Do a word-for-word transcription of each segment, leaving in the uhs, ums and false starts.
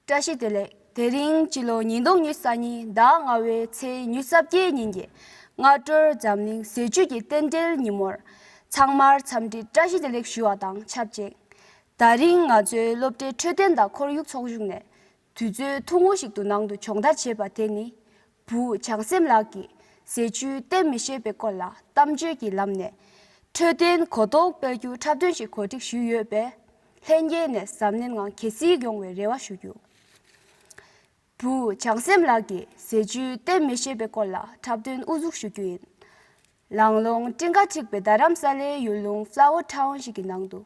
བཀྲ་ཤིས་བདེ་ལེགས། དེ་རིང་སྤྱི་ལོ་ཉིས་སྟོང་ཉི་ཤུ་རྩ་གཉིས་ཟླ་ལྔ་པའི་ཚེས་ཉི་ཤུ་རྩ་བརྒྱད་ཉིན་གྱི་སྔ་དྲོར་འཛམ་གླིང་ཟས་བཅུད་ཀྱི་རྟེན་འབྲེལ་ཉིན་མོར་ཚང་མར་འཚམས་འདྲི་བཀྲ་ཤིས་བདེ་ལེགས་ཞུ་བ་དང་ཆབས་ཅིག་ད་རིང་ང་ཚོའི་སློབ་གྲྭའི་འཕྲོད་བསྟེན་དང་ཁོར་ཡུག་ཚོགས་ཆུང་ནས་དུས་ཚོད་ཐུང་ངུ་ཞིག་ཏུ་ནང་དུ་སྦྱོང་བརྡར་བྱས་པ་དེ་ནི། བུ་བྱང་སེམས་ལགས་ཀྱིས་ཟས་བཅུད་བསྟེན་མི་ཤེས་པའི་སྐོར་ལ་གཏམ་བརྗོད་ཀྱི་ལམ་ནས་འཕྲོད་བསྟེན་གོ་རྟོགས་སྤེལ་རྒྱུ་འཁྲབ་སྟོན་ཞིག་གོ་སྒྲིག་ཞུས་ཡོད་པས། ལྷན་རྒྱས་ནས་གཟབ་ནན་ངང་གྱེས་གཟིགས་ཡོང་བའི་རེ་བ་ཞུ་རྒྱུ། བུ་བྱང་སེམས་ལགས་ཀྱིས་ཟས་བཅུད་བསྟེན་མི་ཤེས་པའི་སྐོར་ལ་འཁྲབ་སྟོན་དབུ་འཛུགས་ཞུ་རྒྱུ་ཡིན། ལང་ལོང་སྤྲིན་ཁ་འཁྲིགས་པའི་རྡ་རམ་ས་ལའི་ཡུལ་ལུང་Flower Town ཞིག་གི་ནང་དུ།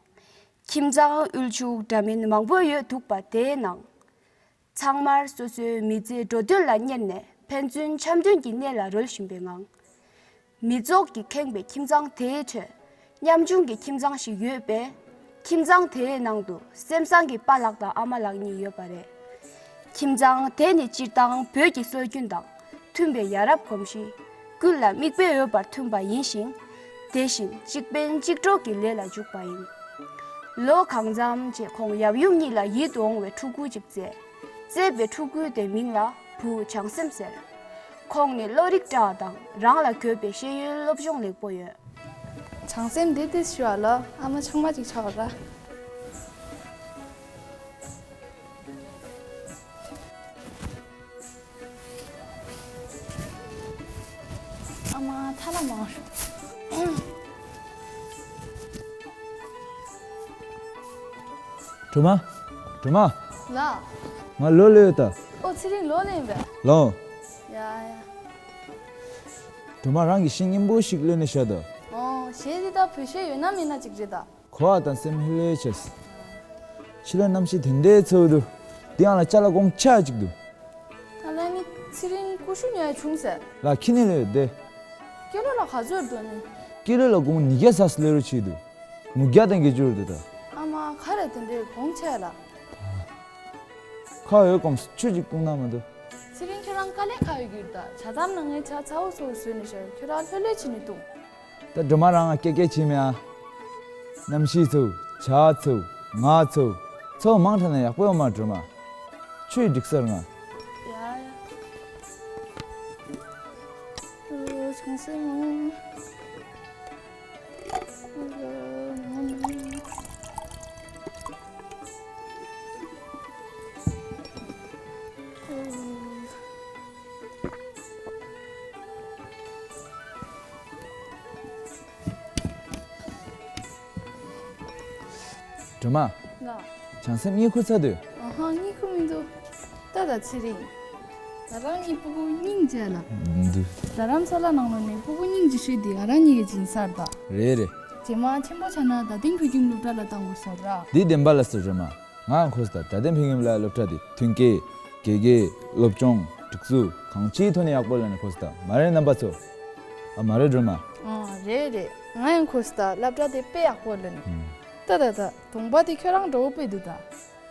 ཁྱིམ་ཚང་དབུལ་ཕྱུག་འདྲ་མིན་མང་པོ་ཡོད་འདུག་པ་དེའི་ནང་། ཚང་མར་སོ་སོའི་མི་ཚེའི་འགྲོ་དོན་ལ་གཉེར་ནས་ཕན་ཚུན་འཆམ་མཐུན་གྱི་གནས་ལ་རོལ་བཞིན་པའི་ངང་། མི་ཚོགས་ཀྱིས་ཁེངས་པའི་ཁྱིམ་ཚང་དེའི་ཁྲོད་ཉམ་ཆུང་གི་ཁྱིམ་ཚང་ཞིག་ཡོད་པས། ཁྱིམ་ཚང་དེའི་ནང་དུ་སེམས་བཟང་གི་པཱ་ལགས་དང་ཨ་མ་ལགས་གཉིས་ཡོད་པ་རེད། ཁྱིམ་ཚང་དེ་ནི་སྤྱིར་བཏང་བོད་ཀྱི་སྲོལ་རྒྱུན་དང་མཐུན་པའི་ཡ་རབས་གོམས་གཤིས། ཀུན་ལ་མིག་དཔེ་འོས་པར་མཐུན་པ་ཡིན་ཞིང་། དེ་བཞིན་གཅིག་ཕན་གཅིག་གྲོགས་ཀྱི་ལས་ལ་འཇུག་པ་ཡིན། ལོ་གང་འཚམ་རྗེས་ཁོང་ཡབ་ཡུམ་གཉིས་ལ་ཡིད་དུ་འོང་བའི་ཕྲུ་གུ་ཅིག་བཙས། བཙས་པའི་ཕྲུ་གུའི་དེ་མིང་ལ་བུ་བྱང་སེམས་ཟེར། ཁོང་ནི་བློ་རིག་བཀྲ་བ་དང་རང་ལ་དགོས་པའི་ཤེས་ཡོན་སློབ་སྦྱོང་ལེགས་པོ་ཡོད། བྱང་སེམས་འདི་ཏིས་ཞུ་བ་ལ་ཨ་མ་ཆང་མ་ཅིག་ཆགས་པ་ར། ཨ་མ་ཐ་ལ་མ་ཤོག་སྒྲོལ་མ། སྒྲོལ་མ། ལ། ང་ལོ་ལོས་ཡོད་ད། ཨོ་ཚེ་རིང་ལོ་ལེན་པས། ལོ། ཡ་ཡ། སྒྲོལ་མ་རང་གི་ཤིང་སྙིང་པོ་ཞིག་ལོན་ནས་བཞག་ད། ཨོ་གཞས་འདི་ད་བོད་གཞས་ཡོད་ན་མེད་ན་ཅིག་རེད་ད། གོ་བ་དང་སེམས་ལྷོད་ལྷོད་བྱས། ཕྱི་ལོགས་གནམ་གཤིས་དེ་འདྲའི་ཚ་བོ་འདུག་དེ་ཡང་ལ་ཅ་ལག་གོང་ཆ་ཅིག་འདུག་ད་ལ་ནི་ཚེ་རིང་ཀུ་ཤུ་ཉོ་ཡ་བྱུང་ཟེར། ལ་ཁྱི་ནི་ལོས་བསྡད། སྐྱེ་ལོ་ལ་ག་ཚོད་འགྲོ་ནི། སྐྱེ་ལོ་ལ་དགུང་ཉི་བརྒྱ་ཟ་སི་ལེ་རུ་ཆི་འདུག་ངུ་བརྒྱ་དང་བརྒྱད་ཅུ་རུ་འདུག་ད། ཨ་མ་ག་རེ་དེ་འདྲའི་གོང་ཆེ་ལ། ཁ་ཡོད་གོམས་ཆུ་ཅིག་བཏུང་ན་མ་འདུག་ཚེ་རིང་ཁྱོད་རང་དཀའ་ལས་ཁ་ཡོད་གྱུར་ད་ཇ་དམ་ན་ངའི་ཇ་ཚ་བོ་ཚོ་བཟོས་ནས་ཤར་ཁྱོད་རང་ལྷོད་ལྷོད་བྱས་ནས་འདུག་ད་སྒྲོལ་མ་རང་ང་སྐད་སྐད་བྱེད་མེད་ཨ། གནམ་གཤིས་ཚུ། ཇ་ཚུ། ང་ཚུ། ཚོ་མང་དྲགས་ན་ཡག་པོ་ཡོད་མ་སྒྲོལ་མ། ཆུ་ཡི་འགྲིག་སར་ང་། ཡ་ཡ། ཨོ་ཆང་སེ་མོ། སྒྲོལ་མ། ལ། བྱང་སེམས་གཉིད་ཁུག་ཚར་དུས། ཨ་ཧ་གཉིད་ཁུག་མི་འདུག་ད་ད་ཚེ་རིང་། ད་རང་གཉིས་སྤུ་གུ་སྙིང་རྗེ་ལ། འདུག་རྡ་རམ་ས་ལ་ནང་ལོགས་ནས་སྤུ་གུ་སྙིང་རྗེ་ཤོས་དེ་ང་རང་གཉིས་ཀྱི་སྦྱིན་སར་ད། རེད་རེད། རྗེས་མ་ཆེན་པོ་ཆགས་ན་རྡ་སྟེང་བོད་ཁྱིམ་སློབ་གྲྭ་ལ་བཏང་དགོས་ས་ར། འདི་བདེན་པ་ལ་ཟེར་སྒྲོལ་མ། ང་ཡང་གོ་སོང་ད། རྡ་སྟེང་བོད་ཁྱིམ་ལ་སློབ་གྲྭ་དེ་མཐུན་རྐྱེན། དགེ་རྒན། སློབ་སྦྱོང་། སྒྲིག་འཛུགས་གང་ཅིའི་ཐོག་ནས་ཡག་པོ་ལ་ནས་གོ་སོང་ད་མ་རེད་རྣམ་པ་ཚོ། ཨ་མ་རེད་སྒྲོལ་མ། ཨ་རེད་རེད། ང་ཡང་གོ་སོང་ད་སློབ་གྲྭ་དེ་དཔེ་ཡག་པོ་ལ་ནས། ཨུམ། ད་ད་ད་གདོང་པ་དེ་ཁྱོད་རང་འདྲ་བོ་དཔེ་འདུག་ད།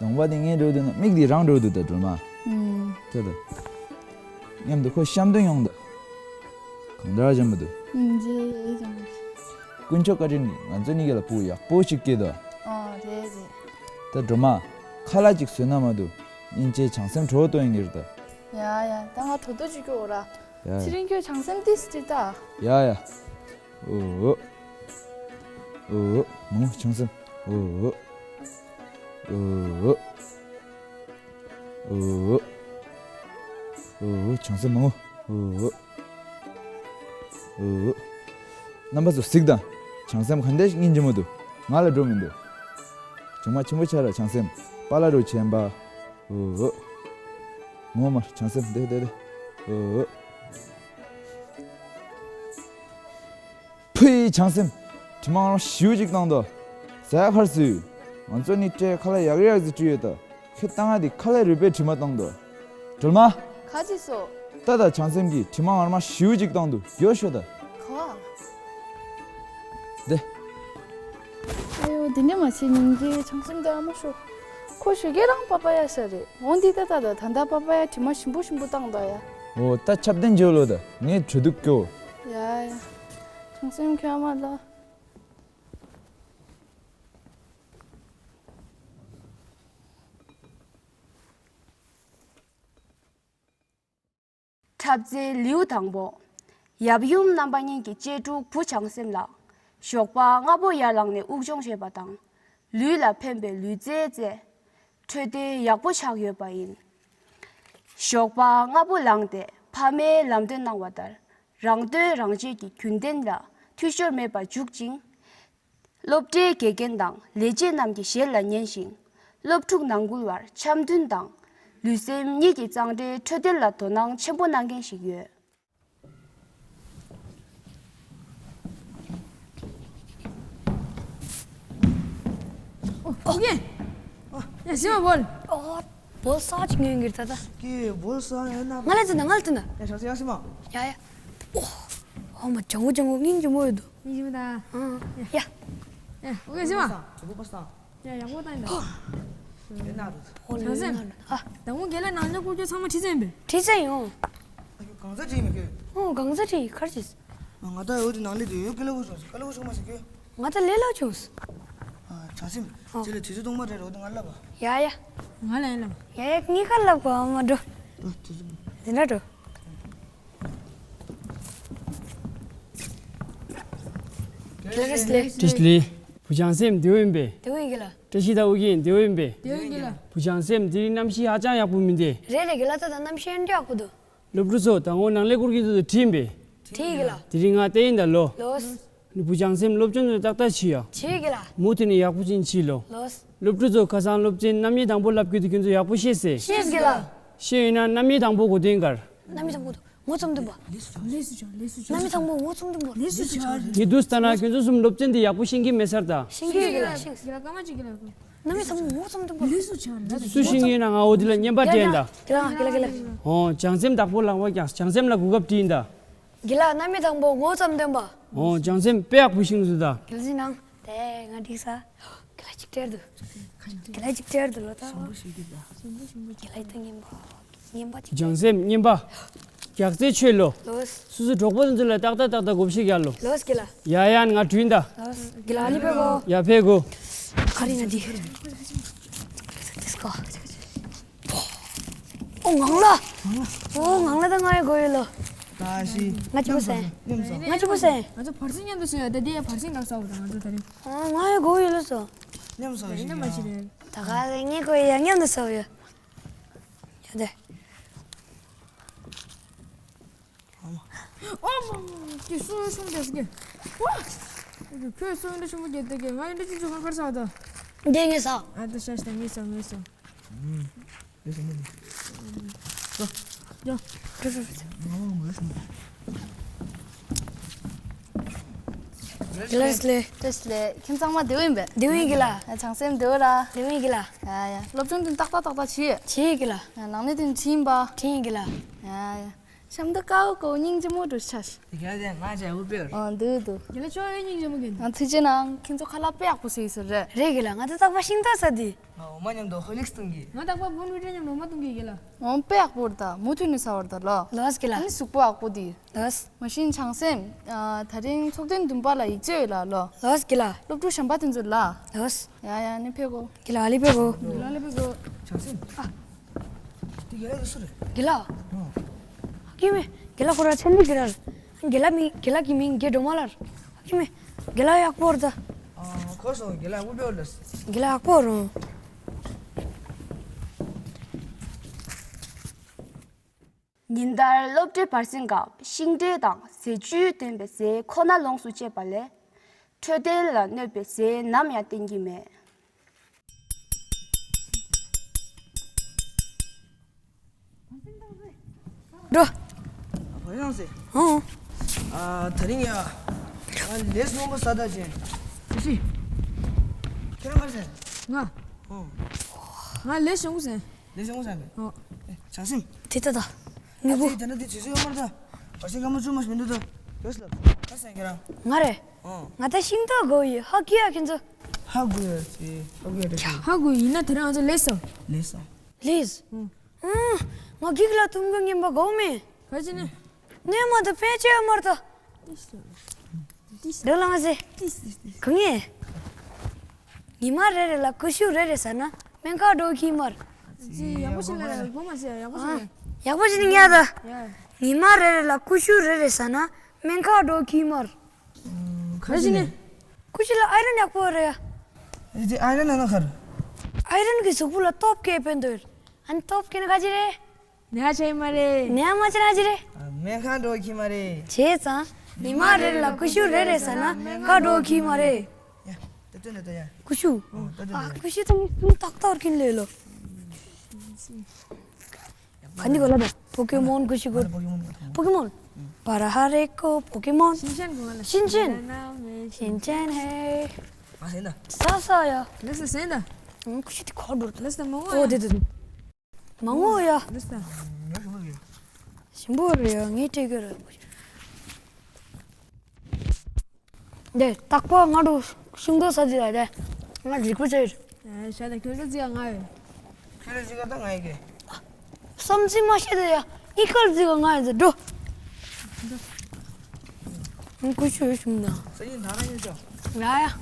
གདོང་པ་དེ་ངའི་འདྲ་བོ་འདུག་ན་མིག་དེ་རང་འདྲ་བོ་འདུག་ད་སྒྲོལ་མ། ཨུམ། ད་ད། མཉམ་དུ་ཁོ་བཤམས་སྟོན་ཡོང་ད། གང་འདྲ་བྱམས་པོ་འདུག་ཨུམ་རྗེས་ཡས་ཀྱང་། དཀོན་མཆོག་བཀའ་དྲིན་གྱིས་ང་ཚོ་གཉིས་ཀ་ལ་སྤུ་གུ་ཡག་པོ་ཅིག་སྐྱེས་ད། ཨ་རེད་རེད། ད་སྒྲོལ་མ། ཁ་ལག་ཅིག་བཟོས་ན་མ་འདུག་སྙིང་རྗེ་བྱང་སེམས་གྲོགས་གཏོང་ཡིན་གྱི་རེད་ད། ཡ་ཡ་ད་ང་གྲོགས་གཏོགས་ཅིག་སྐྱོ་འོ་ར། ཡ་ཡ། ཚེ་རིང་ཁྱོད་བྱང་སེམས་ཏིས་ཏི་ད། ཡ་ཡ། ཨོ། ཨོ། མང་བྱང་སེམས། ཨོ། ཨོ། ཨོ། ཨོ། བྱང་སེམས་མང་། ཨོ། ཨོ། རྣམ་པ་ཚོ་གཟིགས་དང་། བྱང་སེམས་ག་འདྲ་ཞིག་སྙིང་རྗེ་མོ་འདུག་ང་ལ་འགྲོ་མི་འདུག་བྱང་མ་ཆེན་པོ་ཆགས་ར་བྱང་སེམས། པཱ་ལགས་འདྲ་བོ་བྱས་པ། ཨོ། ངོ་མ་བྱང་སེམས་དེ་དེ་དེ། ཨོ། ཕུའི་བྱང་སེམས། དྲི་མ་ངར་མ་ཞེ་པོ་ཅིག་བཏང་འདུག་ཟས་ཁར་སོས། ང་ཚོ་ནི་སྤྲད་ཁ་ལག་ཡག་ཡག་ཟིག་བྲིས་ཡོད་ད། ཁྱེད་ལྟ་ང་དེ་ཁ་ལག་རུས་པའི་དྲི་མ་བཏང་འདུག་སྒྲོལ་མ། ག་ཅི་སོ། ད་ད་བྱང་སེམས་ཀྱིས་དྲི་མ་ངར་མ་ཞེ་པོ་ཅིག་བཏང་འདུག་མགྱོགས་ཤོག་ད། ག་བ། དེ། ཨེ་ཡོ་དེ་ནས་མ་ཚད་སྙིང་རྗེ་བྱང་སེམས་དེ་ཨ་མ་ཤོ། ཁོ་ཞོགས་ཀས་རང་པ་པ་ཡ་ཤ་རེད། འོན་ཏེ་ད་ད་ད་ད་ད་པ་པ་ཡ་དྲི་མ་ཞིམ་པོ་ཞིམ་པོ་བཏང་ད་ཡ། འོ་ད་ཆབ་ལྡན་འཇོ་ལོ་ད་ངས་གྲོས་འདུག་སྐྱོ། ཡ་ཡ། བྱང་སེམས་ཁྱོད་ཨ་མ་ལ། འཁྲབ་རྩལ་ལེའུ་དང་པོ། ཡབ་ཡུམ་རྣམ་པ་གཉིས་ཀྱི་གཅེས་ཕྲུག་བུ་བྱང་སེམས་ལ། ཞོགས་པ་སྔ་པོ་ཡར་ལངས་ནས་དབུགས་སྦྱོང་བྱེད་པ་དང་། ལུས་ལ་ཕན་པའི་ལུས་རྩལ་རྩེ། འཕྲོད་བསྟེན་ཡག་པོ་ཆགས་ཡོད་པ་ཡིན། ཞོགས་པ་སྔ་པོ་ལངས་ཏེ་ཕ་མས་ལམ་སྟོན་གནང་བ་ལྟར། རང་དོན་རང་གཅེས་ཀྱི་རྒྱུན་ལྡན་ལ་འཐུས་ཤོར་མེད་པར་འཇུག་ཅིང་། སློབ་གྲྭའི་དགེ་རྒན་དང་ལས་བྱེད་རྣམས་ཀྱི་ཞལ་ལ་ཉན་ཞིང་། སློབ་ཕྲུག་ནང་ཁུལ་བར་འཆམ་མཐུན་དང་། ལུས་སེམས་གཉིས་ཀྱི་གཙང་སྦྲའི་འཕྲོད་བསྟེན་ལ་དོ་སྣང་ཆེན་པོ་གནང་མཁན་ཞིག་ཡོད། ཨོ། ཨོ་ཀེ། ཡ་ཤི་མ་བོལ། ཨོ། བོལ་ས་ཅིག་ཉོས་གིར་ད་ད། ཀེ་བོལ་ས་ཡ་ན། ང་ལ་ཙི་ན་ང་ལ་ཙི་ན། ཡ་ཤ་ཤ་ཤི་མ། ཡ་ཡ། ཨོ། ཨོ་མ་ཅང་གོ་ཅང་གོ་སྙིང་རྗེ་མོ་ཡོད་དོ། སྙིང་རྗེ་མོ་ད། ཨ། ཡ། ཡ་ཨོ་ཀེ་ཤི་མ། ཡ་ཡག་པོ་བཏང་ཡིན་ད། ཨོ་ལེ་ན་རུ། ཨ། དང་པོ་རྒན་ལགས་ནང་ལས་སྐོར་སྐྱོད་ཚང་མ་ཁྲིད་ཚན་པས། ཁྲིད་ཚན་ཡོང་། གང་ཚ་ཁྲིད་མི་ཁྱོད། ཨོ་གང་ཚ་ཁྲིད་ཁར་ཅིས། ང་ད་འོ་དེ་ནང་ལས་དུ་ཡོད་ཀི་ལ་བུ་ཆུང་ཀི་ལ་བུ་ཆུང་མ་ཟེར་ཁྱོད། ང་ད་ལས་ལ་བྱུང་། ཨ་བྱང་སེམས། ཨོ། ཁྱེད་ལ་དུས་ཚོད་སྟོང་པ་རེད་རོགས་དེ་ང་ལ་བ། ཡ་ཡ། ང་ལ་ཡིན་ལ། ཡ་ཡ་ངའི་ཁ་ལ་བ་མ་འགྲོ། ཨོ་དུས་ཚོད། དེ་འདྲ་འགྲོ། བཀྲ་ཤིས་བདེ་ལེགས། བཀྲ་ཤིས་བདེ་ལེགས། བུ་བྱང་སེམས་བདེ་པོ་ཡིན་པས། བདེ་པོ་ཡིན་གི་ལ། བཀྲ་ཤིས་དང་ཨུ་རྒྱན་བདེ་པོ་ཡིན་པས། བདེ་པོ་ཡིན་གི་ལ། བུ་བྱང་སེམས་དེ་རིང་གནམ་གཤིས་ཧ་ཅང་ཡག་པོ་མི་འདུག་རེད་རེད་གི་ལ། ད་ད་གནམ་གཤིས་ཨེ་འདྲ་ཡག་པོ་འདུག་སློབ་ཕྲུག་ཚོ་ད་ངོ་ནང་ལས་སྐོར་གྱི་དུ་དུ་བྲིས་ཡིན་པས། བྲིས་གི་ལ། དེ་རིང་ང་བལྟས་ཡིན་ད་ལོ། ལོས། བུ་བྱང་སེམས་སློབ་སྦྱོང་དུ་ཏག་ཏག་བྱེད་ཡ། བྱེད་གི་ལ། མུ་མཐུད་ནས་ཡག་པོ་ཅིག་བྱེད་ལོ། ལོས། སློབ་ཕྲུག་ཚོ་ཁ་སང་སློབ་ཚན་རྣམ་དབྱེ་དང་པོ་བསླབ་རྒྱུ་དེ་ཁྱོད་ཚོ་ཡག་པོ་ཤེས་སེ། ཤེས་གི་ལ། ཤེས་ཡོད་ན་རྣམ་དབྱེ་དང་པོ་གོ་དོན་གར། རྣམ་དབྱེ་དང་པོ་དུ་ངོ་ཚ་མི་འདུག་པ། ལས་སུ་ཆགས། ལས་སུ་ཆགས། རྣམ་དབྱེ་དང་པོ་ངོ་ཚ་མི་འདུག་པ། ལས་སུ་ཆགས། ངས་དུས་ལྟ་ན་ཁྱོད་ཚོ་གསུམ་སློབ་ཚན་དེ་ཡག་པོ་ཤེས་ཀྱི་མེད་ས་རེད་ད། ཤེས་ཀྱི་ཡོད་གི་ལ་ཤེས། གི་ལ་སྐར་མ་གཅིག་གི་ལ། རྣམ་དབྱེ་དང་པོ་ངོ་ཚ་མི་འདུག་པ། ལས་སུ་ཆགས་ལ། སུ་ཤེས་ཀྱི་ཡོད་ན་ང་འོ་དེ་ལ་བརྙན་པར་སྤྲད་ཡིན་ད། གི་ལ་གི་ལ་གི་ལ། ཨོ་བྱང་སེམས་བདག་པོ་ལགས་པ་ཀྱང་བྱང་སེམས་ལ་གོ་སྐབས་སྤྲད་ཡིན་ད། གི་ལ་རྣམ་དབྱེ་དང་པོ་ངོ་ཚ་མི་འདུག་པ། ཨོ་བྱང་སེམས་དཔེ་ཡག་པོ་ཤེས་ཀྱི་འདུག་ད། གི་ལ་ཟིན་ནང་། དེ་ང་འགྲིག་ས། གི་ལ་གཅིག་སྤྲད་འདུག་གི་ལ་གཅིག་སྤྲད་འདུག་ལོ་ད། ཞིམ་པོ་ཞིག་འདུག་ད། ཞིམ་པོ་ཞིམ་པོ་གི་ལ་ཡིན་ད་ངན་པ། ངན་པ་ཅིག་བྱང་སེམས་ངན་པ། རྒྱགས་རྩེ་ཆོས་ལོ། ལོས། སུ་སུ་གྲོགས་པོ་དེ་ཚོ་ལ་ཏག་ཏག་ཏག་ཏག་གོ་བཤད་རྒྱག་ལོ། ལོས་གི་ལ། ཡ་ཡ་ང་བྲུན་ད། ལོས། གི་ལ་ཨ་ལི་པེ་གོ། ཡ་ཕེ་གོ། ཨ་རི་ན་དི། དིས་ཀོ། ཨོ་ངང་ལ། ཨོ་ངང་ལ་ད་ང་ཡི་གོ་ཡོད་ལོ། ད་ཤི། ང་གཅིག་པུ་སེ། མཉམ་ཟ། ང་གཅིག་པུ་སེ། ང་ཚོ་བར་སེང་མཉམ་དུ་སོང་ཡ་ད་དེ་ཡ་བར་སེང་ལག་ས་འོ་ད་ང་ཚོ་ད་རིང་། ཨོ་ང་ཡི་གོ་ཡོད་ལོ་སོ། མཉམ་ཟ་ཤི་ཡ། ད་ག་ལེ་ངའི་གོ་ཡ་མཉམ་དུ་སོ་ཡ། ཡ་དེ། ཨོ་མ། ཀྱི་སུ་ཤུམ་དེ་སི་ཀྱི། ཝ། ཁྱོད་སུ་འདྲ་ཆུང་མོ་རྒྱལ་དེ་ཀྱི་ང་ཡི་འདྲ་ཆུང་ཆུང་ཁར་ཁར་ས་དོ། འདི་ངས་ས། ཨ་ད་ཤ་ཤ་ངས་ས་ངས་ས། ཡ། ལེས་ལེ། ལེས་ལེ། ཁྱེད་ཚང་མ་བདེ་པོ་ཡིན་པས། བདེ་པོ་ཡིན་གི་ལ། ཨ་བྱང་སེམས་བདེ་པོ་ར། བདེ་པོ་ཡིན་གི་ལ། ཡ་ཡ་སློབ་སྦྱོང་དེ་ཏག་ཏག་ཏག་ཏག་བྱེད། བྱེད་གི་ལ། ཡ་ནང་ནས་དེ་བྱིན་པ། བྱིན་གི་ལ། ཡ་ཡ། ཤམ་ད་ཀའོ་ཀའོ་སྙིང་རྗེ་མོ་འགྲོ་ཤ་ཤ། དེ་ག་དེ་ང་ཅག་འུ་པེར། ཨ་འདུག་འདུག་རྒན་ལགས་ཁྱོད་ཡང་སྙིང་རྗེ་མོ་གི། ང་ཚིག་རྗེས་ནང་ཁྱེད་ཚོ་ཁ་ལག་དཔེ་ཡག་པོ་ཟོས་ཡོད་ས་རེད། རེད་གི་ལ། ང་ད་རྟག་པར་ཤིང་ཏོག་ཟ་དུས། ང་འོ་མ་མཉམ་དུ་ཧོ་ལིག་སི་བཏུང་གི། ང་རྟག་པར་བོན་བི་ཏྲ་མཉམ་དུ་འོ་མ་བཏུང་གི་ཡིན་ལ། འོ་དཔེ་ཡག་པོ་རེད་ད། མུ་མཐུད་ནས་ཟ་བར་ད་ལོ། ལོས་གི་ལ། ཨ་ནི་གཟུགས་པོ་ཡག་པོ་དེ། ལོས། མ་གཞི་བྱང་སེམས། ཨ་ད་རིང་ཚོགས་ཐེངས་བདུན་པ་ལ་ཡིག་ཚད་ཡོད་ལ་ལོ། ལོས་གི་ལ། སློབ་ཕྲུག་གཞན་པ་དེ་ཚོ་ལ། ལོས། ཡ་ཡ་ནི་ཕེ་གོ། གི་ལ་ཨ་ལི་ཕེ་གོ། གི་ལ་ཨ་ལི་ཕེ་གོ། བྱང་སེམས། ཨ། དེ་གི་ལ་དེ་སུ་རེད། གི་ལ། ཨོ། ཀི་མེ། གི་ལ་ཁོ་ར་ཆེན་པོ་གི་ར། གི་ལ་མི་གི་ལ་གི་མིང་གི་སྒྲོལ་མ་ལར། ཀི་མེ། གི་ལ་ཡག་པོ་རེད་ད། ཨ་ཁོ་སོང་གི་ལ་དབུ་པེ་ལ། གི་ལ་ཡག་པོ་རུང་། ཉིན་ལྟར་སློབ་གྲྭའི་བར་གསེང་སྐབས་ཤིང་འབྲས་དང་ཟས་བཅུད་ལྡན་པའི་ཟས་ཁོ་ན་ལོངས་སུ་སྤྱད་པ་ལས། འཕྲོད་བསྟེན་ལ་གནོད་པའི་ཟས་ནམ་ཡང་བསྟེན་གྱི་མེད། འགྲོ། བ་ཡང་ཟེ། ཧོ། ཨ་ད་རིང་ཡ། ང་ལས་སྣོན་པ་ས་ད་ཅན། སི། ཁྱེད་རང་ག་ཟེ། ང་། ཧོ། ང་ལས་བྱུང་ཟེ། ལས་བྱུང་ཟེ། ཧོ། བྱང་སེམས། དེ་ལྟ་ད། ངེས་པོ། དེ་ན་དེ་བྱེད་ས་ཡོད་མ་རེད་ད། བ་ཤིང་ཀ་མོ་ཆུ་མ་ཞིག་མི་འདུག་ད། ཡོད་ལ། ག་ཟེ་ཁྱེད་རང་། ང་རེད། ང་ད་ཤིང་ཏོག་དགོས་ཡོད། ཧ་གི་ཡ་ཁྱེད་ཚོ། ཧ་གོ་ཡ་ཅི། ཧ་གོ་ཡ་ད་ཅི། ཧ་གོ་ཡིན་ན་དེ་རིང་ང་ཚོ་ལས་སོ། ལས་སོ། ལས། ཨང་། ང་གིག་ལ་ཐུམ་གོ་ངན་པ་གོ་མེད། ག་ཅི་ནི། ནས་མ་ད་ཕན་ཆེ་མར་ད། འདི་ལ་ང་ཟེ། གང་ངེ། ཉི་མ་རེ་རེ་ལ་ཀུ་ཤུ་རེ་རེ་ཟ་ན་སྨན་ཁང་འགྲོ་གི་མར། ཅི་ཡག་པོ་ཞིག་ལ་གོ་མ་ཟེ་ཡག་པོ་ཞིག་ལ། ཡག་པོ་ཞིག་ནི་ཉལ་ད། ཡ། ཉི་མ་རེ་རེ་ལ་ཀུ་ཤུ་རེ་རེ་ཟ་ན་སྨན་ཁང་འགྲོ་གི་མ་རེད། ཁ་ཅི་ནས། ཀུ་ཤུ་ལ་ཨའི་རན་ཡག་པོ་རེད་ཡ། ཨེ་ཅེ་ཨའི་རན་ན་ན་ཁར། ཨའི་རན་གྱི་གཟུགས་པོ་ལ་སྟོབས་སྐྱེད་ཕན་ཐོགས་ཡོད། ཨ་ནི་སྟོབས་སྐྱེད་ན་ཁ་ཅི་རེད། ནད་ཆེ་མ་རེད། ནད་མ་ཆེ་ན་ཅི་རེད། སྨན་ཁང་འགྲོ་གི་མ་རེད། བྱས་ཙང་ཉི་མ་རེ་རེ་ལ་ཀུ་ཤུ་རེ་རེ་ཟ་ན་སྨན་ཁང་འགྲོ་གི་མ་རེད། ཡ། ད་ལྟ་ནས་ད་ཡ། ཀུ་ཤུ། ཨོ་ད་ལྟ་ཨ་ནས། ཀུ་ཤུ་ད་ངས་ཏག་ཏག་རྐྱེན་ལས་ལོ། ག་འདི་གོ་ལ་ད། པོ་ཀེ་མོན་ཀུ་ཤུ་གོ། ཨ་ད་པོ་ཀེ་མོན་གོ། པོ་ཀེ་མོན། ཨུ། པར་ཧ་རེ་ཀོ་པོ་ཀེ་མོན། ཤིན་ཅན་གོ་ལ། ཤིན་ཅན། ཤིན་ཅན་ཧེ། ཨ་ཟེར་ན། ས་ས་ཡ། ལགས་སོ་ཟེར་ན། ཨང་ཀུ་ཤུ་དེ་གོ་འགྲོ་ད། ལགས་སོ་མང་བོ་ཨོ་ཡ། དེ་དེ་དེ། མང་བོ་ཡ། ལགས་སོ། ཞིམ་པོ་རེད་ཡ། ངས་སྤྲད་གི་རེད། འདི་རྟག་པར་ང་འགྲོ་ཤིང་ཏོག་ཟ་དུས་ལ་དེ་ང་འགྲིག་པོ་བྱས། ཨེ་ཤ་ད་ཁྱོད་ཚོ་རྩིས་ཀ་ང་ཡོད། ཁྱོད་ཚོ་རྩིས་ཀ་ད་ང་ཡོད་གི། བསམ་ཚུལ་མ་བཤད་དེ་ཡ། གཉིས་ཀར་རྩིས་ཀ་ང་ཡོད་ཟེར་འགྲོ། ང་ཀུ་ཤུ་ཡོད་ཤུམ་ན། ས་ཡིན་ད་ན་ཡོད་ཅོ། ཡ་ཡ།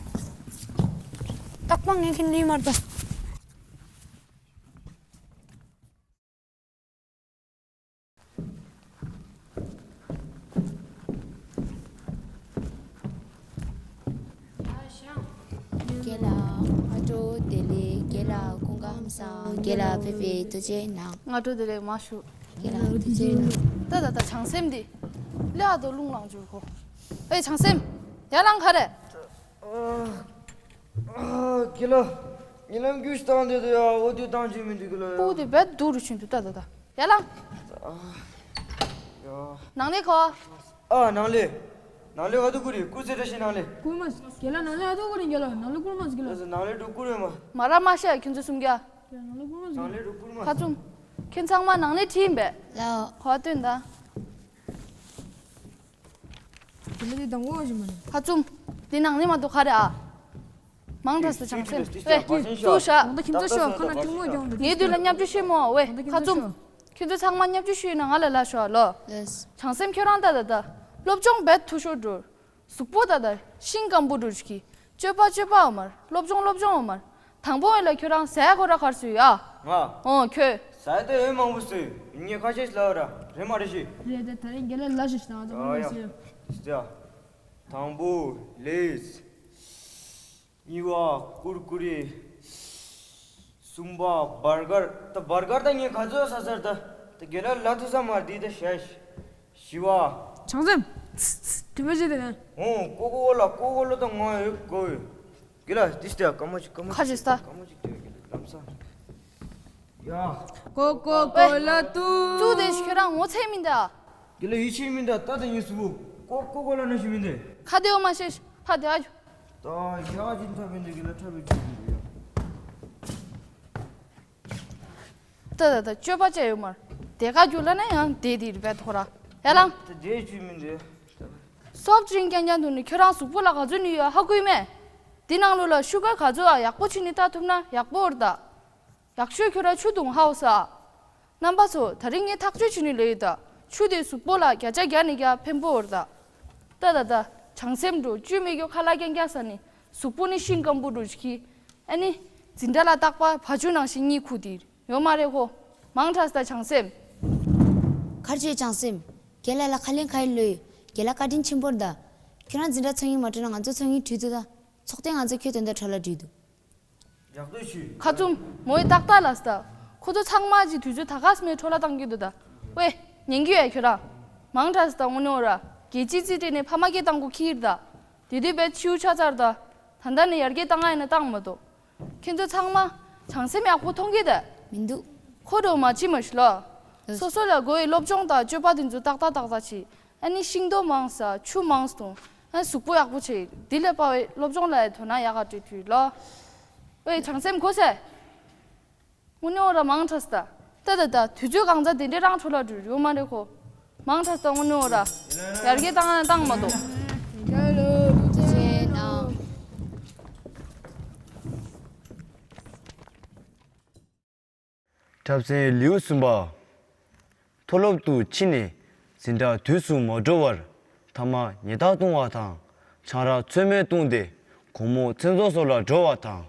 རྟག་པར་ངས་ཁྱེད་འདི་མར་ད། རྒན་ལགས་སྔ་དྲོ་བདེ་ལེགས། རྒན་ལགས་སྐུ་ཁམས་བཟང་། རྒན་ལགས་ཕེབས་པའི་ཐུགས་རྗེ་གནང་། སྔ་དྲོ་བདེ་ལེགས་མ་ཞུ། རྒན་ལགས་ཐུགས་རྗེ་གནང་། ད་ད་ད་བྱང་སེམས་འདི། ལས་ཨ་དོ་རླུང་ལངས་འཇུག་གོ། ཨེ་བྱང་སེམས། ཡར་ལངས། ག་རེ། ཨ། ཨ། རྒན་ལགས། རྨི་ལམ་རྒྱུས་ཤིག་བཏང་བསྡད་འདུག་ཡ། འོ་དེ་བཏང་རྒྱུ་མི་འདུག་གི་ལ་ཡ། སྤུ་གུ་དེ་བས་སྡུག་རུ་ཕྱིན་འདུག་ད་ད་ད། ཡར་ལངས། ཨ། ཡ། ནང་ལས་གོ། ཨ། ནང་ལས། ནང་ལས་ག་དུས་བསྐུར་རེད། སྐུ་ཚེ་བཀྲ་ཤིས་ནང་ལས། བསྐུར་མ་སོང་། རྒན་ལགས་ནང་ལས་ག་དུས་བསྐུར་རེད། རྒན་ལགས་ནང་ལས་བསྐུར་མ་སོང་། རྒན་ལགས། ནང་ལས་འགྲོ་བསྐུར་རེད་མ། མ་ར་མ་ཤ་ཡ་ཁྱོད་ཚོ་གསུམ་ཀ། རྒན་ལགས་ནང་ལས་བསྐུར་མ་སོང་། ནང་ལས་འགྲོ་བསྐུར་མ་སོང་། ཁ་བཙུམ། ཁྱེད་ཚང་མ་ནང་ལས་ཁྲིད་ཡིན་པས། ལའོ། གོ་བ་སྟོན་ད། དེ་ལ་དེ་དང་པོ་ཞིག་མ་རེད། ཁ་བཙུམ། དེ་ནང་ནས་མ་གཏོགས་ག་རེ་ཨ། མང་དྲགས་སུ་བྱང་སེམས། ཨེ། ཚུར་བཞག་ཁོ་ན་ཁྱིམ་ཚ་ཤོག་ཁོ་ན་ཁྱིམ་མོ་ཀྱང་འདུག་ངའི་དུས་ལ་བརྙས་བཅོས་ཤེས་མོ་ཨ། ཝེ། ཁ་བཙུམ། ཁྱོད་ཚོ་ཚང་མ་བརྙས་བཅོས་ཤེས་ན་ང་ལ་ལ་ཤོག་ལོ། བྱང་སེམས་ཁྱོད་རང་ད་ད་ད། སློབ་སྦྱོང་བེད་ཐུ་ཤོར་འགྲོ། གཟུགས་པོ་ད་ད་ཤིང་སྐམ་པོ་འགྲོ་ཞིག་གི། སྤྱོད་པ་སྤྱོད་པའོ་མར། སློབ་སྦྱོང་སློབ་སྦྱོང་འོ་མར། དང་པོ་ཨེ་ལ་ཁྱོད་རང་ཟས་ཁོ་ར་གར་སོས་ཡ། ང་། ཨོ་ཁྱོད། ཟས་ད་ཨེ་མང་པོ་སོས། ངས་ཁ་ཤས་ལ་ར་རེ་མ་རེ་ཤི། རེད་ད། ད་རིང་རྒན་ལགས་ལ་ཤི་ཤི་ན་ང་ཚོ་ཨ་མང་པོ་ཡ་སོས། ཡ། དང་པོ་ལེས། གཉིས་པ་ཀུར་ཀུ་རེ། གསུམ་པ་བར་གར། ད་བར་གར་ད་ངས་ག་ཚོད་ཟ་ཟེར་ད། ད་རྒན་ལགས་ལ་ཐུག་ས་མ་རེད་ད་ཤ་ཤ། བཞི་པ། བྱང་སེམས། དྲི་མ་བྱེད་དེ་ནས། ཨོ་ཀོ་ཀོ་ལ་ཀོ་ཀོ་ལ་ད་ང་ཡོད་གོ་ཡོད། རྒན་ལགས་དེ་ལྟ་སྐར་མ་གཅིག་སྐར་མ་གཅིག་ཁ་ཅིག་ལྟ། སྐར་མ་གཅིག་དེ་ལམ་སང་། ཡ། ཀོ་ཀོ་ཀོ་ལ་ཏུ། ཙུ་དེ་ཤི་ཁྱོད་རང་ངོ་ཚ་མིན་ད། རྒན་ལགས་ཡིད་ཆེས་མིན་ད། ད་ད་ངས་སུ་བུ་ཀོ་ཀོ་ཀོ་ལ་ན་ཤི་མིན་ད། ཁ་བདེ་བོ་མ་བཤད་ཕ་དེ་ཨ་ཇུ། ད་ཡ་ཅིན་ཐབས་མིན་ད་རྒན་ལགས་ཁྲ་བའི་ཅིག་མིན་ད་ཡ། ད་ད་ད་སྤྱོད་པ་བཅས་ཡོད་མར། དེ་ག་རྒྱུ་ལ་ན་ཡང་དེ་དེ་རི་བས་ཐོ་ར། ཡ་ལང་། ད་དེ་ཅུས་མིན་ད། སོབ་ཅིང་རྐྱང་རྐྱང་དུ་ནི་ཁྱོད་རང་གཟུགས་པོ་ལ་ག་ཚོད་ནུས་ཡོད་ཧ་གོ་ཡི་མེད། དེ་ནང་ལོགས་ལ་ཤུ་གར་ག་ཚོད་ཨ་ཡག་པོ་བྱས་ནས་ལྟ་ཐུབ་ན་ཡག་པོ་འོར་ད། ཡག་ཤོས་ཁྱོད་ར་ཆུ་བཏུང་ཧའོ་ས། རྣམ་པ་ཚོ་ད་རིང་ངས་ཐག་གཅོད་བྱས་ནས་ལོས་ཡོད་ད། ཆུ་དེ་གཟུགས་པོ་ལ་བརྒྱ་ཆ་བརྒྱ་ནས་བརྒྱ་ཕན་པོ་འོར་ད། ད་ད་ད་བྱང་སེམས་འགྲོ་བཅུད་མེད་རྒྱུ་ཁ་ལག་རྐྱང་རྐྱང་ཟ་ནི་གཟུགས་པོ་ནི་ཤིང་སྐམ་པོ་འགྲོ་ཞིག་གི། ཨ་ནི། འཛིན་གྲྭ་ལ་རྟག་པར་བ་ཕྱུགས་ནང་བཞིན་གཉིད་ཁུག་དེ་ཡོད་མ་རེད་ཁོ། མང་དྲགས་ད་བྱང་སེམས། གར་བྱེད་བྱང་སེམས། རྒན་ལགས་ལ་ཁ་ལན་ཁ་ཡི་ལོས་ཡོད། རྒན་ལགས་བཀའ་དྲིན་ཆེན་པོར་གདའ། ཁྱོད་རང་འཛིན་གྲྭ་ཚོགས་ཡིན་མ་སྤྲོད་ན་ང་ཚོ་ཚོགས་ཡིན་བྲིས་འདུག་ད། ཚོགས་ཐེངས་ང་ཚོ་ཁྱོད་དོན་དག་འཕྲོ་བརླག་བྲིས་འདུག་ཡག་པོ་ཞུས། ཁ་བཙུམ། མོ་ཡི་ཏག་ཏག་ལ་སྟ། ཁོ་ཚོ་ཚང་མ་གྱི་དུས་ཚོད་ད་ག་སྨད་འཕྲོ་བརླག་བཏང་གི་འདུག་ད། ཝེ། ཉན་གི་ཡོད་ཁྱོད་རང་། མང་དྲགས་སྟ་དངོས་གནས་འོ་ར། རྒྱལ་སྤྱིའི་རྩིས་སྤྲད་ནས་ཕ་མ་སྐད་བཏང་གོ་ཁྱི་ཡིར་ད། དེ་དུས་བས་ཕྱིའུ་ཆ་ཚར་ད། ད་ལྟ་ནས་ཡར་རྒྱས་བཏང་ང་ཡིན་ན་བཏང་མ་གཏོགས། ཁྱེད་ཚོ་ཚང་མ་བྱང་སེམས་ཡག་པོ་མཐོང་གི་ད། མི་འདུག་ཁོ་རོ་མ་ཅི་མ་ཤི་ལ། སོ་སོ་ལ་དགོས་ཡི་སློབ་སྦྱོང་དང་སྤྱོད་པ་དེ་ཚོ་ཏག་ཏག་ཏག་ཏག་བྱེད། ཨ་ནི་ཤིང་ཏོག་མང་ཟ། ཆུ་མང་འཐུང་། ཨ་གཟུགས་པོ་ཡག་པོ་བྱེད། འདི་ལས་པ་བའི་སློབ་སྦྱོང་ལ་ཡི་དོ་སྣང་ཡག་ག་སྤྲད་དུས་ལ། ཝེ་བྱང་སེམས་གོ་སེ། དངོས་གནས་འོ་ར་མང་དྲགས་སྟ། ད་ད་ད་དུས་ཚོད་གང་ཚ་དེ་འདྲའི་རང་འཕྲོ་བརླག་འགྲོ་ཡོད་མ་རེད་ཁོ། མང་དྲགས་སྟ་དངོས་གནས་འོ་ར། ཡར་རྒྱས་བཏང་ན་བཏང་མ་གཏོགས། འཁྲབ་ཚན་ལེའུ་གསུམ་པ། མཐོ་སློབ་ཏུ་ཕྱིན་ནས་འཛིན་གྲྭ་དུས་སུ་མ་འགྲོ་བར་ཐ་མག་ཉལ་ཐག་བཏུང་བ་དང་ཆང་རག་ཚོད་མེད་བཏུང་སྟེ་དགོང་མོ་མཚན་ཚོགས་སོགས་ལ་འགྲོ་བ་དང་།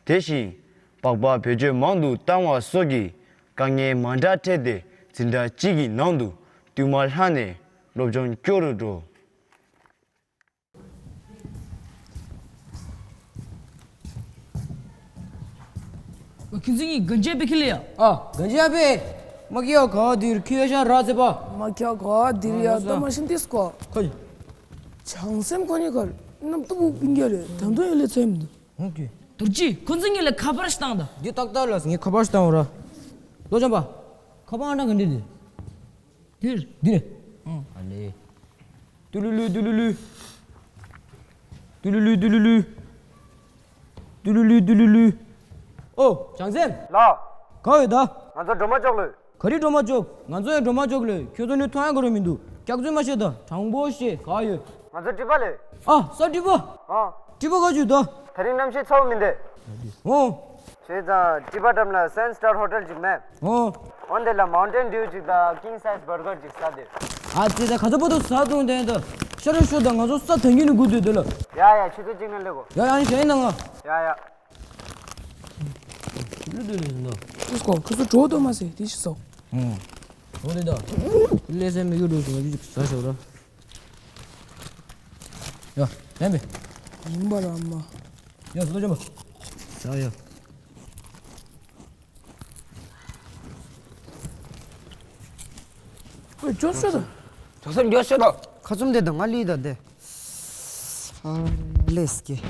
དེ་བཞིན་སྦག་སྦག་བེད་སྤྱོད་མང་དུ་བཏང་བ་སོགས་ཀྱི་དཀའ་ངལ་མ་འདྲ་འཕྲད་དེ་འཛིན་གྲྭ་གཅིག་གི་ནང་དུ་ བསྟུད་མར་ལྷག་ནས་སློབ་སྦྱོང་སྐྱོ་རུ་འགྲོ། ཁྱེད་ཚོ་གཉིས་གན་རྒྱ་པེ་ཁི་ལེ་ཡ། ཨ། གན་རྒྱ་པེ། མ་ཀི་ཡ་ག་དིར་ཁི་ཡ་ཤ་ར་ཙེ་པ། མ་ཀི་ཡ་ག་དིར་ཡ། ཨ། ད་མ་ཤིན་ཏིས་ཀོ། ཁོ། བྱང་སེམས་ཁོ་གཉིས་ཀར་ནམ་ཏུ་བུ་པིང་ག་རེ་ད་དུང་ཡ་ལེ་ཚེམ་འདུག་ཨོ་ཀེ། དུར་ཅི་ཁོ་ཚོ་གཉིས་ལ་ཁ་པར་ཞིག་བཏང་ད། འདི་ཏག་ཏག་ལ་ངས་ཁ་པར་ཞིག་བཏང་བ་ར། ལོ་ཅམ་པ། ཁ་པར་ཨང་གྲངས་ག་འདྲ་འདི། འདིར། འདི་རེད། ཨང་། ཨ་ལེ། ཏུ་ལུ་ལུ་ཏུ་ལུ་ལུ། ཏུ་ལུ་ལུ་ཏུ་ལུ་ལུ། ཏུ་ལུ་ལུ་ཏུ་ལུ་ལུ། ཨོ། བྱང་སེམས། ལགས། ག་ཡོད་ད། ང་ཚོ་སྒྲོལ་མ་ཅོག་ལོས། ག་རེ་སྒྲོལ་མ་ཅོག་ང་ཚོ་ཡང་སྒྲོལ་མ་ཅོག་ལོས། ཁྱོད་ཚོ་ནི་མཐོང་ཡང་ག་རུ་མི་འདུག་སྐྱག་རྫུན་མ་བཤད་ད། དྲང་པོ་བཤད། ག་ཡོད། ང་ཚོ་ཊི་པ་ལོས། ཨ། ས་ཊི་པ། ཨ། ཊི་པ་ག་ཅུ་ད། དེ་རིང་གནམ་གཤིས་ཚ་བོ་མི་འདུག་ཨོ། བྱས་ཙང་ཊི་པ་འགྲམ་ལ་སེན་སི་ཊར་ཧོ་ཊེལ་ཅིག་མེད། ཨོ། འོ་འདི་ལ་མའུན་ཊེན་ཌིའུ་ཅིག་དང་ཀིང་སའི་ཛི་བར་གར་ཅིག་ཟ་དེ། ཨ་ཙི་ད་ག་ཚོད་པོ་ཏོ་ཟ་བཏུང་དེ་ད། ཤ་རུ་ཤོ་ད་ང་ཚོ་ས་ཐང་གི་ནི་སྒུག་སྡོད་དེ་ལ། ཡ་ཡ་ཆུ་ཚོད་གཅིག་ནང་སླེབས་གོ། ཡ་ཡ་ཨ་ནི་ཞེ་ན་ང་། ཡ་ཡ། ལུ་ལུ་ལུ་ལུ། ཀུ་སྐོ་ཁུ་ཚོ་གྲོ་དོ་མ་ཟེ་དེ་ཞིག་ཟོ། ཨོ། འོ་དེ་ད། ལེ་སེ་མི་གུ་རུ་ང་ཅིག་ཟ་ཤོ་ར། ཡ། ལེན་པས། ཡིན་པ་ར་མ། ཡ་ཟོ་ཅམ་པ། ཡ་ཡ། ཨོ་ཅོ་ཤོ་ད། ཅོ་སེམས་ཅོ་ཤོ་ད། ཁ་ཚུམ་དེ་དང་ང་ལི་ད་དེ། ཨ་ལེས་ཀྱི།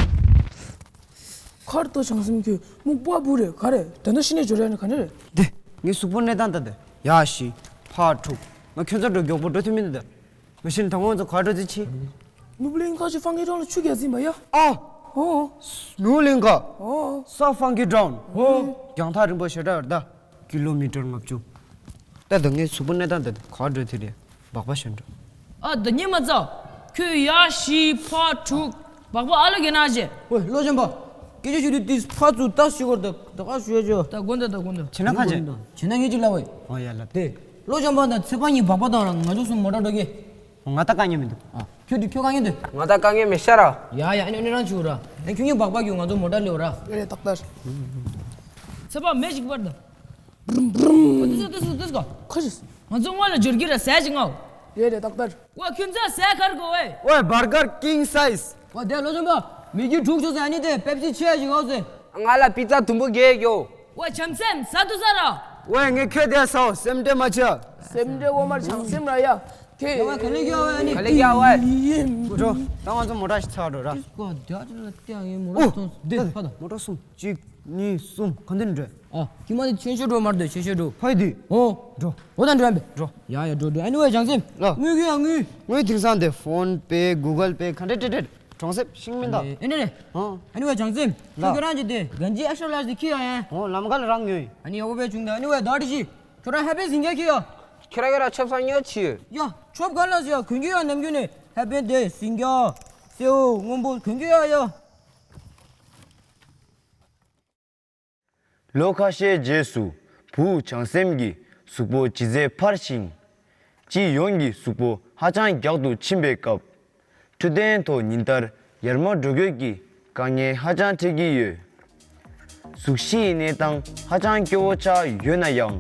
ཁར་ཏོ་བྱང་སེམས་ཁྱོད་སྨུག་པ་བུ་རེད་ག་རེད། ད་ནི་ཤི་ནས་འབྱོར་ཡ་ནི་ག་ནས་རེད། དེ། ངའི་གཟུགས་པོ་གནས་སྟངས་ད་དེ། ཡ་ཤི། ཕ་ཕྲུག་ང་ཁྱོད་ཚོ་འགྲོ་མགྱོགས་པོ་འགྲོ་ཐུབ་མིན་ད་དེ། མ་གཞི་ནས་ད་ངོ་ཚོ་ག་འགྲོ་ཚེ་ཆི། ནུབ་གླིང་ཁ་ཆུ་ཧྥང་གི་གྲོང་ལ་ཆུ་རྒྱག་ཟིན་པ་ཡ། ཨ། ཨོ། ནུབ་གླིང་ཁ། ཨོ། ས་ཧྥང་གི་གྲོང་། ཨོ། རྒྱང་ཐག་རིང་པོ་ཞེ་དྲག་ཡོད་ད། ཀི་ལོ་མི་ཊར་ལྔ་བཅུ། ད་ད་ངའི་གཟུགས་པོ་གནས་སྟངས་ད་ད་ག་འགྲོ་ཐུབ་རེད། སྦག་སྦག་ཞོན་འགྲོ། ཨ་ད་ཉི་མ་ཚ། ཁྱོད་ཡ་ཤི་ཕ་ཕྲུག་སྦག་སྦག་ཨ་ལོ་གན་ན་ཞེ། ཨོ་ལོ་ཅམ་པ། སྐད་ཆ་ཞུ་དུས་དེ་ཕ་ཚུ་ད་ཤི་གོ་ད་ད་ག་ཞུ་ཡ་ཅོ། ད་དགོན་ད་ད་དགོན་ད། བྱེད་ན་ག་བྱེད། བྱེད་ན་ངས་ཅིག་ལབ་བས། ཨོ་ཡ་ལབ་དེ། ལོ་ཅམ་པ་ད་ཚེ་པ་གཉིས་སྦག་སྦག་བཏང་ར་ང་ཚོ་གསུམ་མོ་ཊ་འགྲོ་གི། ང་ད་དཀའ་ངལ་མི་འདུག་ཨ། ཁྱོད་དུ་ཁྱོད་དཀའ་ངལ་འདུག་ང་ད་དཀའ་ངལ་མེད་ཤ་ར། ཡ་ཡ་ཨ་ནི་ཨ་ནི་རང་ཆུ་ར། ཨ་ཁྱོད་གཉིས་སྦག་སྦག་གྱོད་ང་ཚོ་མོ་ཊ་ལེའོ་ར། ཨེ་རེད་ཏག་ཏག་ཚེ་པ་མེ་ཞིག་པར་ད། བྲུམ་བྲུམ། ཏུ་ཏུ་ཏུ་ཏུ་ཏུ་ཀོ། ཁ་ཅིག་ང་ཚོ་སྔོན་ལ་འབྱོར་གྱི་ར་ཟས་ཅིག་ངའོ། ཡེ་རེད་ཏག་ཏག་ཝ་ཁྱོད་ཚོ་ཟས་གར་གོ་ཝེ། ཝེ་བར་གར་ཀིང་སའི་ཛི། ཝ་དེ་ལོ་ཆུང་པ། མི་རྒྱུ་དྲུག་ཆོག་ཟེར་ཨ་ནི་དེ་པེབ་སི་ཆེ་ཞིག་ངའོ་ཟེར། ང་ལ་པི་ཙ་དུམ་བུ་བརྒྱད་ཡོད། ཝ་བྱམས་སེམས་ཟ་ཐུབ་ས་ར། ཝེ་ངས་ཁྱོད་དེ་ཟའོ་སེམས་ཁྲལ་མ་བྱེད། སེམས་ཁྲལ་འོ་མར་བྱང་སེམས་ར་ཡ། ཁྱེད་ཡ་ཝེ་ག་ལེ་གི་ཡ་ཝེ་ཨ་ནི། ག་ལེ་གི་ཡ་ཝེ། འགྲོ། ད་ང་ཚོ་མོ་ཊ་ཞིག་ཚར་འགྲོ་ར། ཀོ་དེ་ཨ་ཅི་ལ་ཏེ་ཡང་ངའི་མོ་ཊ་ཐོན་དེ་ཕ་ད། མོ་ཊ་གསུམ་གཅིག་གཉིས། གསུམ། གང་དེ་འགྲོ། ཨ། ཁྱི་མ་དེ་ཆེན་ཤོས་འགྲོ་མར་དེ་ཆེན་ཤོས་འགྲོ། ཕ་ཡི་དུས། ཨོ། འགྲོ། འོ་ད་འགྲོ་ཨ་འབད། འགྲོ། ཡ་ཡ་འགྲོ་འགྲོ། ཨ་ནི་ཝེ་བྱང་སེམས། ལ། དངུལ་གྱི་ཡ་དངུལ། དངུལ་དེང་སང་དེ་ཕོན་པེ་གུ་གལ་པེ་ག་འདྲ་འདྲ་འདྲ་གྲོང་གསེབ་ཤིང་མིན་ད། ཨེ་འདྲ་རེད། ཨོ། ཨ་ནི་ཝེ་བྱང་སེམས། ལ། ཁྱོད་ཁྱོད་རང་གྱིས་དེ་གན་ཇི་ཨེ་ཤ་ལ་ཞིག་ཁྱི་ཡ་ཡ། ཨོ་ལམ་ཁ་ལ་རང་ཉོས། ཨ་ནི་ཡ་གོ་པེ་བྱུང་ད་ཨ་ནི་ཝེ་ད་འདྲ་ཞིག་ཁྱོད་རང་ཧེ་པེ་ཟིང་ག་ཁྱི་ཡ། ཁྱེད་རང་ག་ར་ཆབ་གསང་ཉོ་ཆི། ཡ་ཆོབ་ག་ལ་ཟི་ཡ་གོན་གྱི་ཡ་ནམ་རྒྱུན་ནས་ཧེ་པེ་དེ་ཟིང་ག་སེའུ་སྔོན་པོ་གོན་གྱི་ཡ་ཡ། ལོ་ཁ་ཤས་རྗེས་སུ་བུ་བྱང་སེམས་ཀྱི་གཟུགས་པོ་ལྗིད་ཚད་འཕར་ཞིང་། སྤྱི་ཡོངས་ཀྱི་གཟུགས་པོ་ཧ་ཅང་རྒྱག་ཏུ་ཕྱིན་པའི་སྐབས། འཕྲོད་བསྟེན་ཐོག་ཉིན་ལྟར་ཡར་མར་འགྲོ་སྐྱོད་ཀྱི་དཀའ་ངལ་ཧ་ཅང་འཕྲད་ཀྱི་ཡོད། གཟུགས་གཞི་ཡི་གནས་སྟངས་ཧ་ཅང་སྐྱོ་བོ་ཆགས་ཡོད་ན་ཡང་།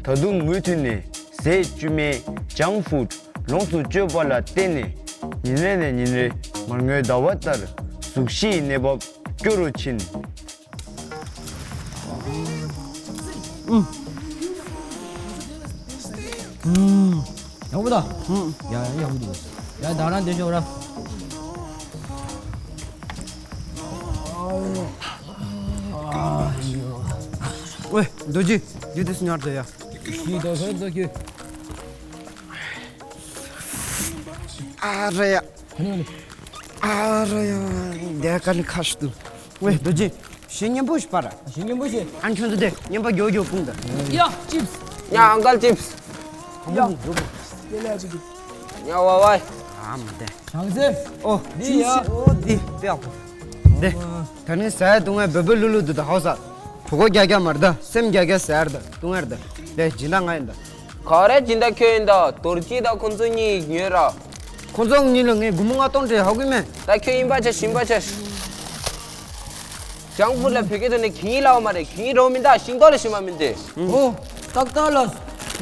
ད་དུང་མུ་མཐུད་ནས་ཟས་བཅུད་མེད་ཇང་ཕུཌ་ལོངས་སུ་སྤྱོད་པ་ལ་བརྟེན་ནས། ཉིན་རེ་ནས་ཉིན་རེ་མར་ངོའི་ཟླ་བ་ལྟར་གཟུགས་གཞི་ཡི་གནས་བབ་སྐྱོ་རུ་ཕྱིན། ཨུམ། ཨུམ། ཡག་པོ་ད། ཨུམ། ཡ་ཡ་ཡག་པོ་འདུག་ཡ་ད་རང་དེ་ཤོག་ར། ཝེ། རྡོ་རྗེ། རྗེ་དེ་སུ་ཉར་དོ་ཡ། ཤི་དོ་ཤོར་དོ་ཁྱོད། ཨ་ར་ཡ། ཨ་ར་ཡ། དེ་ཀ་ནི་ཁ་ཤི་དུ། ཝེ་རྡོ་རྗེ། ཞེ་སྙན་པོ་ཞིག་པར། ཞེ་སྙན་པོ་ཞིག་ཨ་ཁྱོད་ཚོ་དེ་སྙན་པ་མགྱོགས་མགྱོགས་སྤུངས་དང་། ཡ་ཅིབས། ཡ་ཨང་ཀལ་ཅིབས། ཡ། དེ་ལས་ཅིག་ཡ་ཝ་ཝའི། ཨ་མ་དེ། བྱང་སེམས། ཨོ། འདི་ཡ། ཨོ་འདི་དེ་ཨ་ཁོ། དེ། ད་ནི་ཟས་བཏུང་བའི་བེ་བེ་ལུ་ལུ་དུ་ད་ཧོ་ས། བུ་གོ་རྒྱ་རྒྱ་མར་ད་སེམས་རྒྱ་རྒྱ་ཟེར་ད་བཏུང་ཡར་ད། དེ་སྦྱིན་བདག་ང་ཡིན་ད། ག་རེ་སྦྱིན་བདག་ཁྱོད་ཡིན་ད། རྡོ་རྗེ་དང་ཁོང་ཚོ་གཉིས་ཉོས་ར། ཁོང་ཚོ་གཉིས་ལ་ངས་སྒོར་མོ་ལྔ་སྟོང་སྤྲད་ཧ་གོ་མེད། ད་ཁྱོད་ཡིན་པ་ཆ་ཤིང་པ་ཆ། ཇང་ཕུཌ་ལ་བོད་སྐད་ཐོག་ནས་གིང་ལའོ་མ་རེད། གིང་རོ་མིན་ད་ཤིང་ཏོག་ལ་ཤི་མ་མིན་ཏེ། ཨོ། ཏག་ཏག་ལ།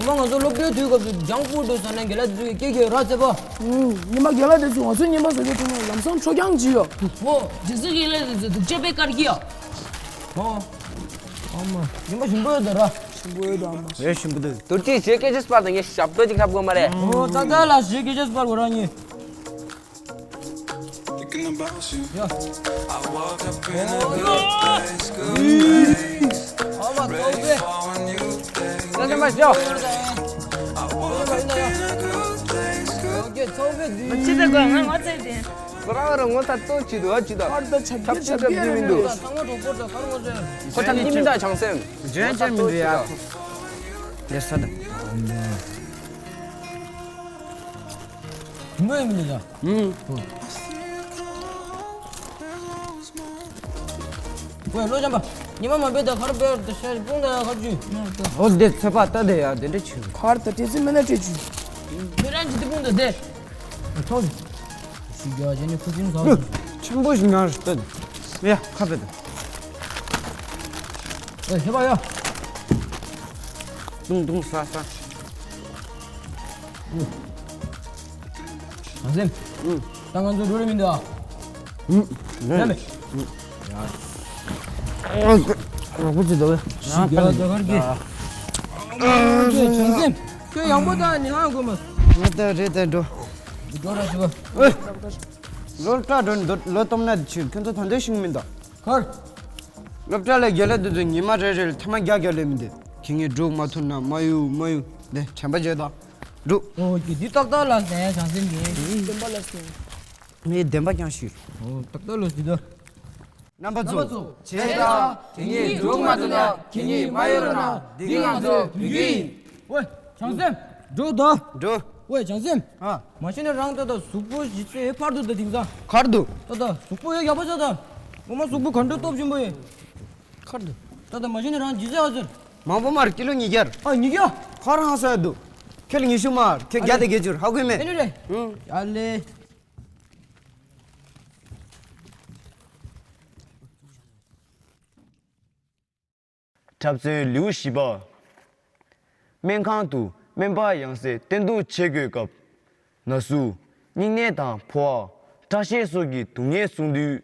ཉི་མ་ང་ཚོ་སློབ་གྲྭའི་དུས་སྐབས་སུ་ཇང་ཕུཌ་འདྲ་ཟ་ནས་རྒན་ལགས་དེ་ཚོ་གིས་སྐད་རྒྱག་ར་བྱེད་པ། ཨུམ། ཉི་མ་རྒན་ལགས་དེ་ཚོས་ང་ཚོའི་ཉི་མ་ཟ་རྒྱུ་བྱུང་ན་ལམ་སང་ཁྲོ་རྐྱང་བྱེད་ཡོད། ཨོ། རྗེས་སུ་རྒན་ལགས་དེ་ཚོས་སྡུག་ཅག་པའི་དཀར་གྱི་ཡ། ཨོ། ཨ་མ། ཉི་མ་ཞིམ་པོ་ཡོད་ད་ར། ཞིམ་པོ་ཡོད་ད་ཨ་མ། རེད། ཞིམ་པོ་འདུག་དུར་ཅིག་ཞེས་སྐད་ཆ་སྤར་དང་ངས་ཞབས་བྲོ་ཅིག་ལྷབ་དགོས་མ་རེད། ཨོ། ཏག་ཏག་ལ་ཞེས་སྐད་ཆ་སྤར་དགོས་ར་ཉི། Thinking about you. Yeah. I woke up in a good place, good place. Ready for a new day. Ready for a new day. I woke up in a good place, good place. ཅི་ད་གོ་ང་ང་ཚེ་དེ། ཁོ་རང་རང་ངོ་ཚ་ཏོ་ཅི་འདུག་ཨ་ཅི་ད། ཁར་ད་ཆབ་ཆབ་ཆབ་ཆབ་ཆབ་མི་འདུག་ཚང་མ་གྲོགས་པོ་ད་ཁར་ངོ་ཚ། ཁོ་ཆབ་ཆབ་མི་འདུག་བྱང་སེམས། ཇོན་ཅན་མི་འདུག་ཡ། ལེ་ས་ད། མོས་མི་ལ། ཨུམ། ཝེ་ལོ་ཅམ་པ། ཉི་མ་མ་བེད་ད་ཁར་བེད་ད་ཤ་སྤུང་ད་ཁར་ཇུ། ཨོ་དེ་ཚོད་པ་ལྟ་དེ་ཡ་དེ་འདྲ་ཆུ། ཁར་ད་དེ་ཚི་མེ་ན་ཏྲེ་ཇུ། མི་རང་ཇི་དེ་སྤུང་ད་དེ། ཐོག་ཞི་རྒྱ་ཇེ་ནི་ཁུ་ཅིན་ཁ། ཆེན་པོ་ཞིག་ན་རེད་ད། ཡ་ཁ་བེད་ད། ཨེ་ཤེས་པ་ཡ། ཏུང་ཏུང་ས་ས། བྱང་སེམས། ཨུ། ད་ང་ཚོ་འགྲོ་རེ་མི་འདུག་ཨ། ཨུ། རེད་མེད། ཨུ། ཡ། ཨོ་ཀེ། རོགས་པ་ཅི་འདུག་ཡ། ཞི་རྒྱ་ད་གར་གི། བྱང་སེམས། ཁྱོད་ཡང་པོ་ད་ནི་ཧང་དགོས་མ། ང་ད་རེད་ད་འགྲོ། འགྲོ་ར་ཞི་བ། ཨེ། ལོ་ཏྲ་འགྲོ་འདུག་ལོ་སྟོང་ན་ཆུ་ཁྱོད་ཚོ་ད་འདོད་ཤིང་མི་འདུག་ཁར། སློབ་གྲྭ་ལ་རྒྱལ་ལ་འདུག་ཚོ་ཉི་མ་རེ་རེ་ལ་ཐ་མ་རྒྱ་རྒྱལ་ལ་མི་འདུག་ཁྱེད་ངས་འགྲོ་མ་ཐུབ་ན་མ་ཡུ་མ་ཡུ་ལས་དྲན་པ་བརྗེད་དང་། འགྲོ། ཨོ་ཀྱི་འདི་ཏག་ཏག་ལ་ཟེར་བྱང་སེམས་ཀྱི། བདེན་པ་ལ་ཟེར། ངས་བདེན་པ་ཀྱང་ཞུས། ཨོ་ཏག་ཏག་ལ་ཟེར་ད། རྣམ་པ་ཚོ། བྱས་ཙང་དེ་ཉིད་འགྲུབ་མ་ཐུབ་ན་ཁྱེད་ཉིད་མ་ཡོང་རོགས་གནང་། འདི་ང་ཚོའི་བོད་སྐད་ཡིན། ཝེ། བྱང་སེམས། འགྲོ་ད། འགྲོ། ཝེ་བྱང་སེམས། ཨ། མ་གཞི་ནས་རང་ད་ལྟ་གཟུགས་པོ་ཞིག་ཚོས་ཕར་འདུག་ད་དེང་སང་། གར་འདུག་ད་ད་གཟུགས་པོ་ཡོད་ཡག་པོ་ཆགས་ད། ངོ་མ་གཟུགས་པོ་ག་འདྲ་སྟོབས་ཆེན་པོ་ཡིན། གར་འདུག་ད་ད་མ་གཞི་ནས་རང་ཇི་ཚོད་ཨ་ཚོད། མང་པོ་མར་ཀི་ལོ་ཉིས་བརྒྱར། ཨ་ཉིས་བརྒྱ། ཁོ་རང་ཧང་སང་ཡ་འདུག་ཁེ་ལ་ཉི་ཤུ་མར་ཁེ་བརྒྱ་དེ་བརྒྱད་ཅུར་ཧ་གོ་མེད། ཨེ་ནི་རེད། ཨུང་། ཡ་ལེ། འཁྲབ་སྟོན་ལེའུ་བཞི་པ། སྨན་ཁང་དུ་སྨན་པ་ཡང་སེ་བསྟེན་གཏུགས་བྱེད་དགོས་སྐབས། ན་ཟུག་སྙིང་ནད་དང་ཕོ་བ། སྐྲ་ཤད་སོགས་ཀྱི་སྡུག་བསྔལ་གསུངས་དུས།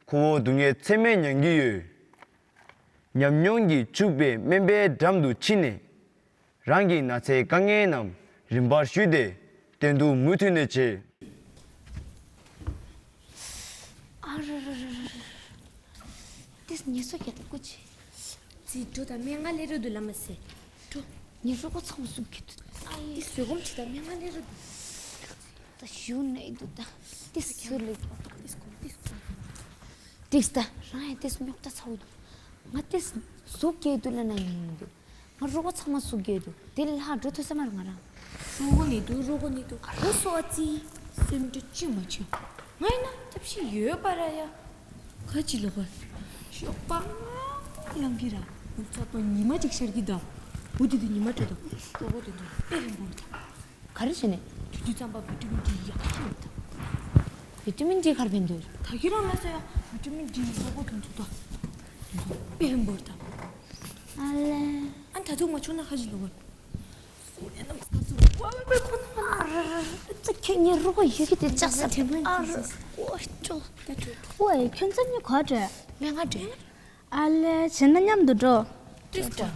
ཁོ་བོ་སྡུག་བསྔལ་ཚད་མེད་མྱང་གི་ཡོད། ཉམས་མྱོང་གིས་ཕྱུག་པའི་སྨན་པའི་འགྲམ་དུ་ཕྱིན་ནས། རང་གི་ན་ཚའི་དཀའ་ངལ་རྣམས་རིམ་པར་ཞུས་ཏེ་བསྟེན་གཏུགས་མུ་མཐུད་ནས་བྱས། ཨ་ར་ར་ར་ར་ར། ཏིས་ངལ་གསོ་རྒྱག་ད་སྐུ་མཁྱེན། ཙི་འགྲོ་དང་སྨན་ཁང་སླེབས་རོགས་འདུག་ལ་མ་ཟེར། འགྲོ། ངའི་རོགས་པ་ཚང་མ་ཟུག་གི་འདུག་ཨ་ཡེ། ཏིས་བཟོད་སྒོམ་བྱེད་དང་སྨན་ཁང་སླེབས་རོགས་འདུག་ད་ཞུ་ནས་འདུག་ད། ཏིས་ཟུར་ལ། ཏིས་གོམ་ཏིས་གོམ། ཏིས་ད་རང་ཡང་ཏིས་རྙོག་དྲ་ཚ་བོ་འདུག་ང་ཏིས་ཟུག་སྐྱེས་འདུག་ལ་ན་ཡིན་འདུག་ང་རོགས་པ་ཚང་མ་ཟུག་སྐྱེས་འདུག་དེ་ལ་ལྷག་འགྲོ་ཐུབ་ས་མ་རེད་ང་རང་། རོགས་པ་ནི་འདུག་རོགས་པ་ནི་འདུག་ག་རེ་སོ་ཨ་ཙི། སེམས་ཁྲལ་ཅི་མ་བྱེད། ང་ཡིན་ན་ཐབས་ཤེས་ཡོད་པ་ར་ཡ། ཁ་ཅིག་ལོག་ག་ཤོག་པ་ང་ལང་གི་ར། འུ་ཚ་པོ་ཉི་མ་ཅིག་ཤར་གི་ད། འུ་དེ་དུ་ཉི་མ་བྲོས་ད། ལྟོ་གོ་དེ་དུ་དཔེ་རིང་པོ་རེད་ད། ག་རེ་བྱས་ནས། དུས་དུས་ཙམ་པ་བི་ཏ་མིན་ཌི་ཡག་པོ་ཡོད་ད། བི་ཏ་མིན་ཌི་ག་རེ་ཕན་ཐོགས། ད་གི་རང་ལ་ཟེར་ཡ། བི་ཏ་མིན་ཌི་ལྟོ་གོ་དེ་ཚོ་ད། དཔེ་རིང་པོ་རེད་ད། ཨ་ལེ། ཨ་ད་དུང་མ་བྱུང་ན་ཁ་ཅིག་ལོག་ག་ཨ་ར་ར་ར། ཁྱོད་ངའི་རོགས་པ་ཡོད་ཀྱི་དེ་ལྕགས་ས། ཨ་ར། ཨོ་ཅོ། ཝེ་ཁྱོད་ཚོ་གཉིས་ག་བར་འགྲོ། སྨན་ཁང་འགྲོ། ཨ་ལེ་བྱས་ན་མཉམ་དུ་འགྲོ། ཏིས་ཀྲ།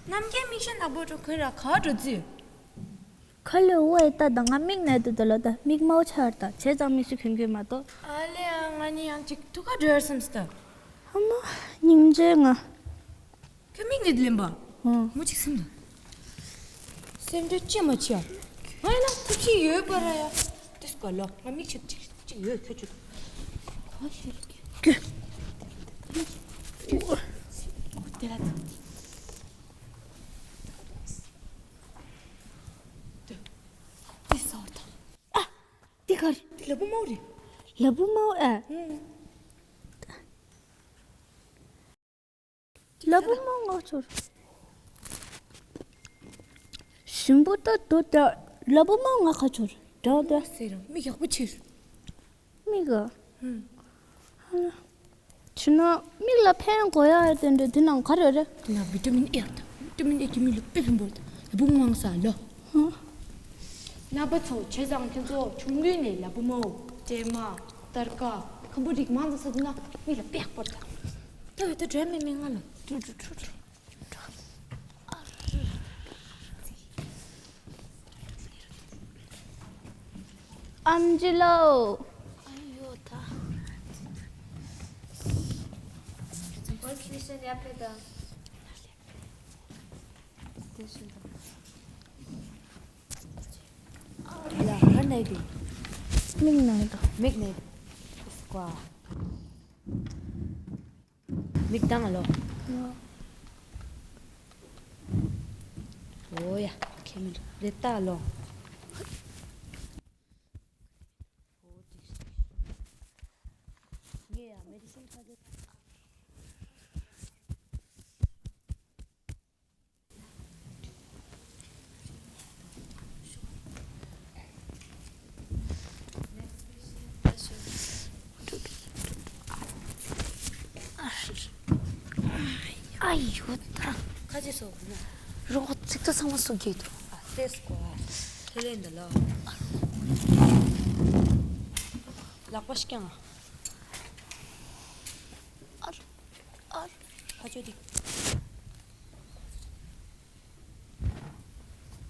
རྣམ་རྒྱལ་མིག་ཤེལ་ནག་པོ་འགྲོ་ཁོས་ར་ག་བར་འགྲོ་རྩིས། ཁ་ལོ་ཝེ་ལྟ་དང་ང་མིག་ནད་དུ་དུ་ལོ་ད་མིག་དམར་པོ་ཆགས་ད་བྱས་ཙང་མིག་ཆུ་གྱོན་གྱོན་མ་གཏོགས། ཨ་ལེ་ཨ་ང་ནི་ཡང་ཅིག་ཐུག་ག་འགྲོ་ཡར་བསམ་སྟ། ཨ་མ་སྙིང་རྗེ་ང་། ཁྱོད་མིག་འདི་ལེན་པ། ཨང་། མུ་གཅིག་སེམས་ལ། སེམས་ཁྲལ་ཅི་མ་བྱེད་ཨ། ང་ཡིན་ན་ཐབས་ཤེས་ཡོད་པ་ར་ཡ། དེ་སྐོར་ལོ་ང་མིག་ཆུ་གཅིག་གཅིག་ཡོད་ཁྱོད་ཆུ། གོ་ཤེས་རེད་ཀྱི། ཀྱི། དེ་ལ་ད། དེ་ཟ་བར་ད། ཨ། དེ་གར། དེ་ལ་བུ་མོ་རེད། ལ་བུ་མོ་ཨ། ཨང་། ལ་བུ་མོ་ང་ཚོར། ཞིམ་པོ་ལྟ་འདུག་ད། ལ་བུ་མོ་ང་ཁ་ཚོར་འདྲ་ད། ཟེར་རང་མིག་ཡག་པོ་ཕྱིར། མིག་ག་ཧུམ། ཕྱི་ན་མིག་ལ་ཕན་དགོས་ཡ་དེ་འདྲ་དེ་ནང་ག་རེ་རེད། དེ་ན་བི་ཏ་མིན་ཨེ་ཡོད་ད། བི་ཏ་མིན་ཨེ་གི་མིག་ལ་དཔེ་ཕན་པོ་རེད་ད། ལ་བུ་མང་ས་ལོ། རྣམ་པ་ཚོ་བྱས་ཙང་ཁྱེད་ཚོ་ཆུང་དུས་ནས་ལ་བུ་མོ། སྲན་མ། སྟར་ཀ། ཁམ་བུ་རིགས་མང་ཙམ་ཟ་དུས་ན་མིག་ལ་པེག་པར་ད། ད་འོ་ད་འགྲོ་མི་མི་ང་ལ། ཨམ་ཅི་ལོ། ཨ་ཡོ་ད། What's this in Africa? ཡ་ཧར་ནའི་དེ། མིག་ནའི་དོ། མིག་ནའི་དེ། སྐོ། མིག་དང་ལོ། ཨོ་ཡ། ཁེ་མི་རེད་ད་ལོ། ངས་ཡ་མེ་ཌི་སིན་ཁ་ཤས། ཨ་ཡོ་ད། ཁ་ཅིག་སོགས་ན། རོགས་ཚིག་ཐོ་ཚང་མ་སུ་གྱིས་འདུག་ཨ་ཏེས་གོ་ཨ། ཁས་ལེན་འདི་ལོ། ལག་པ་ཤི་ཀྱང་། ཨར། ཨར། ཕ་ཆོས་འདི།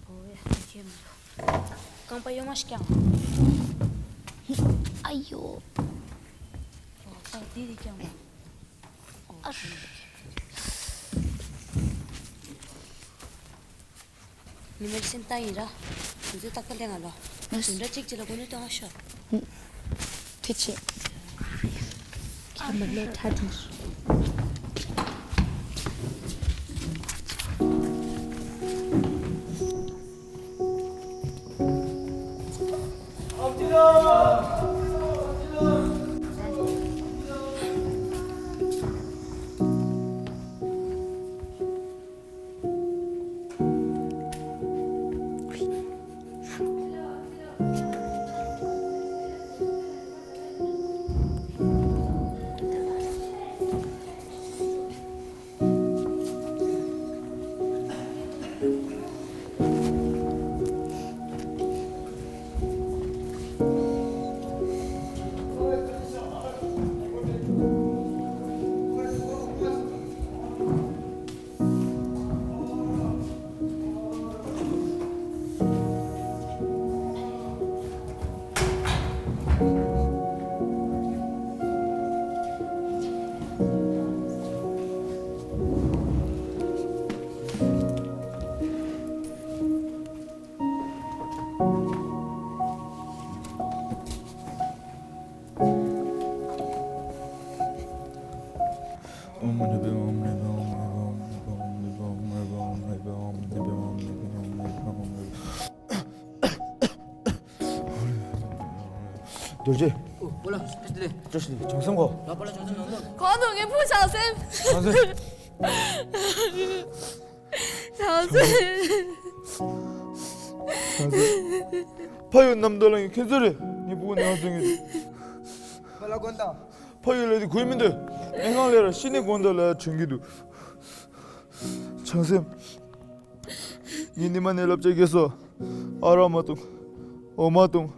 ཨོ་ཡ་ཁྱེད་མ་རོ། རྐང་པ་གཡོན་མ་ཤི་ཀྱང་། ཨ་ཡོ། ཨོ་ད་འདི་འདི་ཀྱང་། ཨར། ཉི་མའི་སེམས་ལྟ་ཡིན་ར། དུས་ཚོད་ཏག་ཏག་ལེན་ང་ལ། ལགས། བདུན་ཕྲག་གཅིག་ཅིག་ལ་གོ་གནས་གཏོང་བ་ཤོག་ཐུགས་རྗེ་ཆེ། ཁྱེད་མ་ལོ་ཐ་དུས། རྡོ་རྗེ། ཨོ་པོ་ལ་ཨེ་ལེ། བཀྲ་ཤིས་བདེ་ལེགས། བྱང་སེམས་གོ། ལ་པོ་ལ་བྱང་སེམས་ནང་དུ། གོང་དུ་ངའི་བུ་བྱང་སེམས། བྱང་སེམས། བྱང་སེམས། བྱང་སེམས། ཕ་ཡུལ་རྣམ་རྟོག་ལ་ངས་ཁྱེད་ཚོ་རེད། ངའི་བུ་ནས་ང་ཚོ་ངས། ཕ་ལ་དགོན་དང་། ཕ་ཡུལ་ལ་དེ་གུས་མི་འདུག་སྨན་ཁང་ལས་ར་ཤི་ནས་དགོན་དུ་ལ་དྲན་གྱི་འདུག་བྱང་སེམས། ངས་ཉི་མ་ནས་བསླབ་བྱ་བརྒྱབ་སོང་། ཨ་རག་མ་འཐུང་། འོ་མ་འཐུང་།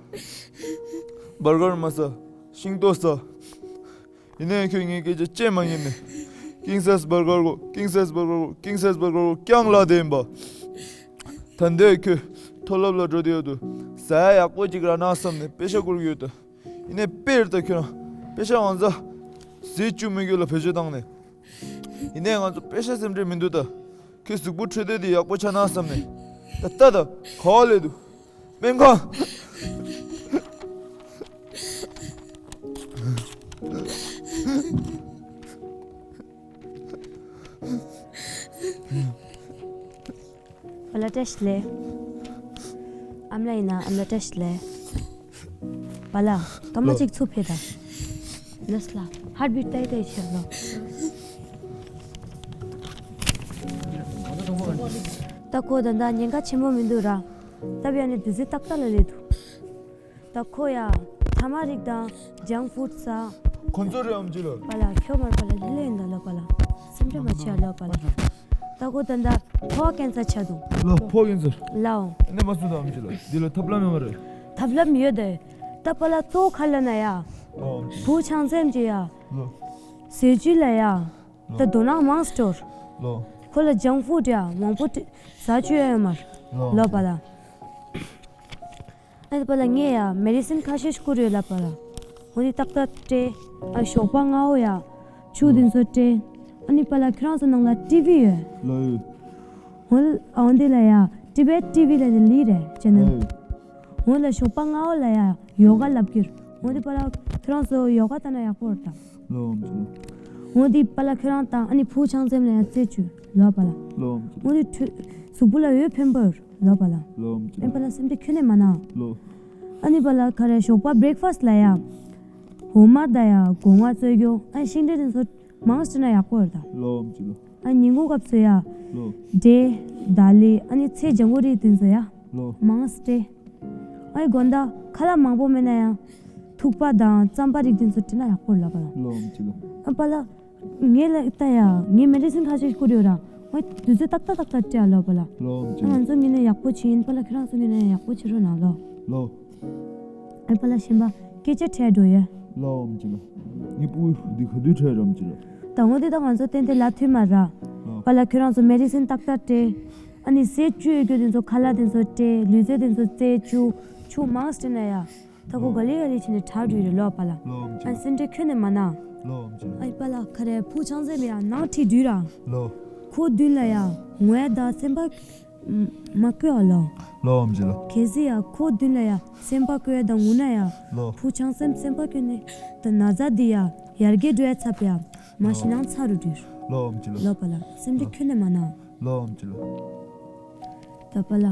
བར་གར་མ་ཟ། ཤིང་ཏོག་ཟ། ཡིན་ནའི་ཁྱོད་ངའི་སྐད་ཆ་ཅིས་མ་ཉན་ནས། ཀིང་སཱའིཛ་བར་གར་གོ། ཀིང་སཱའིཛ་བར་གར་གོ། ཀིང་སཱའིཛ་བར་གར་གོ་རྐྱང་ལབ་བསྡད་ཡིན་པ། ད་ལྟའི་ཁྱོད་མཐོ་སློབ་ལ་འགྲོ་བསྡད་ཡོད་དུས་ཟ་ཡ་ཡག་པོ་ཅིག་རག་ན་བསམ་ནས་པེ་ཤ་བསྐུར་གྱི་ཡོད་དོ། ཡིན་ནའི་དཔེར་ད་ཁྱོད་རང་པེ་ཤ་ཨང་ཚ་ཟས་བཅུ་མི་དགོས་ལ་བེད་སྤྱོད་བཏང་ནས། ཡིན་ནའི་ང་ཚོ་པེ་ཤ་སེམས་ཁྲལ་མི་འདུག་ད། ཁྱོད་གཟུགས་པོ་འཕྲོད་བསྟེན་དེ་ཡག་པོ་ཆགས་ན་བསམ་ནས། ད་ལྟ་ད་ག་བ་སླེབས་འདུག་སྨན་ཁང་། བ་ལ་བཀྲ་ཤིས་བདེ་ལེགས། ཨ་མ་ལགས་ཡིན་ན་ཨ་མ་ལགས་བཀྲ་ཤིས་བདེ་ལེགས། བ་ལ་སྐར་མ་ལོ། གཅིག་ཚུར་ཕེབས་དང་། ལགས་ལགས། ཧར་བིཊ་ཏའི་ཏའི་བྱེད་ལོ། ད་ཁོ་ད་ལྟ་ཉེན་ཁ་ཆེན་པོ་མི་འདུག་ར། ད་བྱས་ནས་དུས་ཚོད་ཏག་ཏག་ལ་སླེབས་འདུག་ད་ཁོ་ཡ་ཐ་མག་རིགས་དང་ཇང་ཕུཌ་ཟ། ཁོ་ཚོ་རེད་ཨམ་ཆི་ལགས། པ་ལགས་ཁྱོད་མར་པ་ལགས་ལི་ལི་ཡིན་ད་ལོ་པ་ལགས། སེམས་ཁྲལ་མ་བྱེད་ཨ་ལོ་པ་ལགས། ད་ཁོ་ད་ལྟ་ཕོ་ཀན་སར་ཆགས་འདུག་ལོ། ཕོ་ཀན་སར། ལའོ། ཨ་ནི་མ་སུ་དང་ཨམ་ཆི་ལ། འདི་ལ་ཐབས་ལམ་ཡོད་མ་རེད། ཐབས་ལམ་ཡོད་དེ། ད་པ་ལ་གཙོ་བོ་ག་ལ་ན་ཡ། ཨོ། བུ་ཆང་སེམས་ཀྱི་ཡ། ལོ། ཟས་བཅུད་ལ་ཡ། ད་དོ་སྣང་མང་སྟོར། ལོ། ཁོ་ལ་ཇང་ཕུད་ཡ་མང་པོ་ཏི་ཟ་བཅུག་ཡ་ཡོད་མ་རེད། ལོ། ལོ་པ་ལ། ཨ་ནི་པ་ལ་ངས་ཡ་མེ་ཌི་སིན་ཁ་ཤས་ཤིག་བསྐུར་ཡོད་ལབ་པ་ལ། འོ་ནི་ཏག་ཏག་སྤྲད། ཨ་ཞོགས་པ་སྔ་བོ་ཡ། ཆུ་དེ་ཚོ་སྤྲད། ཨ་ནི་པ་ལ་ཁྱོད་རང་ཚོ་ནང་ལ་ཊི་ཝི་ཡོད། ལོ་ཡོད། འོ་ལ་འོ་འདི་ལ་ཡ་ཊི་བེཊ་ཊི་ཝི་ལ་ལི་རེད་ཅེ་ནི། ལོ་ཡོད། འོ་ལ་ཞོགས་པ་སྔ་བོ་ལ་ཡ་ཡོ་ག་ལབ་ཀྱིར། འོ་འདི་པ་ལ་ཁྱོད་རང་ཚོ་ཡོ་ག་ལྟ་ན་ཡག་པོ་རེད་ད། ལོ་ཨམ་ཆི་ལ། འོ་འདི་པ་ལ་ཁྱོད་རང་དང་ཨ་ནི་བུ་ཆང་སེམས་ལ་ཡ་རྩེ་བཅུ་ལོ་པ་ལ། ལོ་ཨམ་ཆི་ལ། འོ་འདི་ཁྲུ་གཟུགས་པོ་ལ་ཡོད་ཕན་པར། ལོ་པ་ལ། ལོ་ཨམ་ཆི། ཨེ་པ་ལ་སེམས་ཁྲལ་ཁྱོན་ནས་མ་གནང་། ལོ། ཨ་ནི་པ་ལ་ཁ་རེ་ཞོགས་པ་བྷི་རེག་ཕ་སི་ལ་ཡ། འོ་མ་ད་ཡ་སྒོ་ང་བཙོས་རྒྱོ་ཨ་ཤིང་འབྲས་དེ་ཚོ་མང་སྤྲད་ན་ཡག་པོ་རེད་ད། ལོ་ཨམ་ཆི་ལོ། ཨ་ཉིན་གུང་སྐབས་སུ་ཡ། ལོ། འབྲས། ད་ལི་ཨ་ནི་ཚལ་ལྗང་གུ་རིགས་དེ་ཚོ་ཡ། ལོ། མང་སྤྲད། ཨ་ནི་དགོང་དག་ཁ་ལག་མང་པོ་མེད་ན་ཡང་། ཐུག་པ་དང་རྩམ་པ་རིགས་དེ་ཚོ་སྤྲད་ན་ཡག་པོ་རེད་ལོ་པ་ལ། ལོ་ཨམ་ཆི་ལོ། ཨ་པ་ལ། ངས་ལ་ལྟ་ཡ། ངས་མེ་ཌི་སིན་ཁ་ཤས་བསྐུར་ཡོད་ར། ང་དུས་ཚོད་ཏག་ཏག་ཏག་ཏག་སྤྲད་ཡ་ལོ་པ་ལ། ལོ་ཨམ་ཆི། ང་ཚོ་ངས་ནས་ཡག་པོ་བྱེད་ཡིན་པ་ལ་ཁྱེད་རང་ཚོ་ངས་ནས་ཡག་པོ་བྱེད་རོགས་གནང་ལོ། ལོ། ཨེ་པ་ལ་གཞན་པ་སྐད་ཆ་འཕྲད་འགྲོ་ཡ། ལོ་ཨམ་ཆི་ལོ། ངའི་སྤུ་གུ་འདི་ག་དུས་འཕྲད་རམ་ཆི་ལོ། ད་འོ་དེ་ད་ང་ཚོ་ཏན་ཏན་ལ་མཐུན་མ་ར། ལོ། པ་ལ་ཁྱེད་རང་ཚོ་མེ་ཌི་སིན་ཏག་ཏག་སྤྲད། ཨ་ནི་ཟས་བཅུད་ཡོད་རྒྱུ་དེ་ཚོ་ཁ་ལག་དེ་ཚོ་སྤྲད་ལུས་རྩལ་དེ་ཚོ་རྩེ་བཅུག་ཆུ་མང་སྤྲད་ན་ཡ། ད་ཁོ་ག་ལེ་ག་ལེ་བྱས་ནས་དྲག་འགྲོ་ཡི་རེད་ལོ་པ་ལ། ལོ་ཨམ་ཆི། ཨ་སེམས་ཁྲལ་ཁྱོན་ནས་མ་གནང་། ལོ་ཨམ་ཆི། ཨ་ཡི་པ་ལ་ཁ་རེ་བུ་ཆང་སེམས་ཡ་ནང་ཁྲིད་དུས་ར། ལོ། ཁོ་མདུན་ལ་ཡ་ངོ་ཡ་ད་སེམས་པ་མ་སྐྱོ་བ་ལོ། ལོ་ཨམ་ཆི་ལོ། གལ་སྲིད་ཡ་ཁོ་མདུན་ལ་ཡ་སེམས་པ་སྐྱོ་ཡ་ད་ངུ་ན་ཡ། ལོ། བུ་ཆང་སེམས་སེམས་པ་སྐྱོ་ནས་ད་ན་ཚ་འདི་ཡ་ཡར་རྒྱས་འགྲོ་ཡ་ཚབ་ཡ་མ་ཤི་ནང་ཚ་རུ་འདུས། ལོ་ཨམ་ཆི་ལོ། ལོ་པ་ལ་སེམས་ཁྲལ་ཁྱོན་ནས་མ་གནང་། ལོ་ཨམ་ཆི་ལོ། ད་པ་ལ།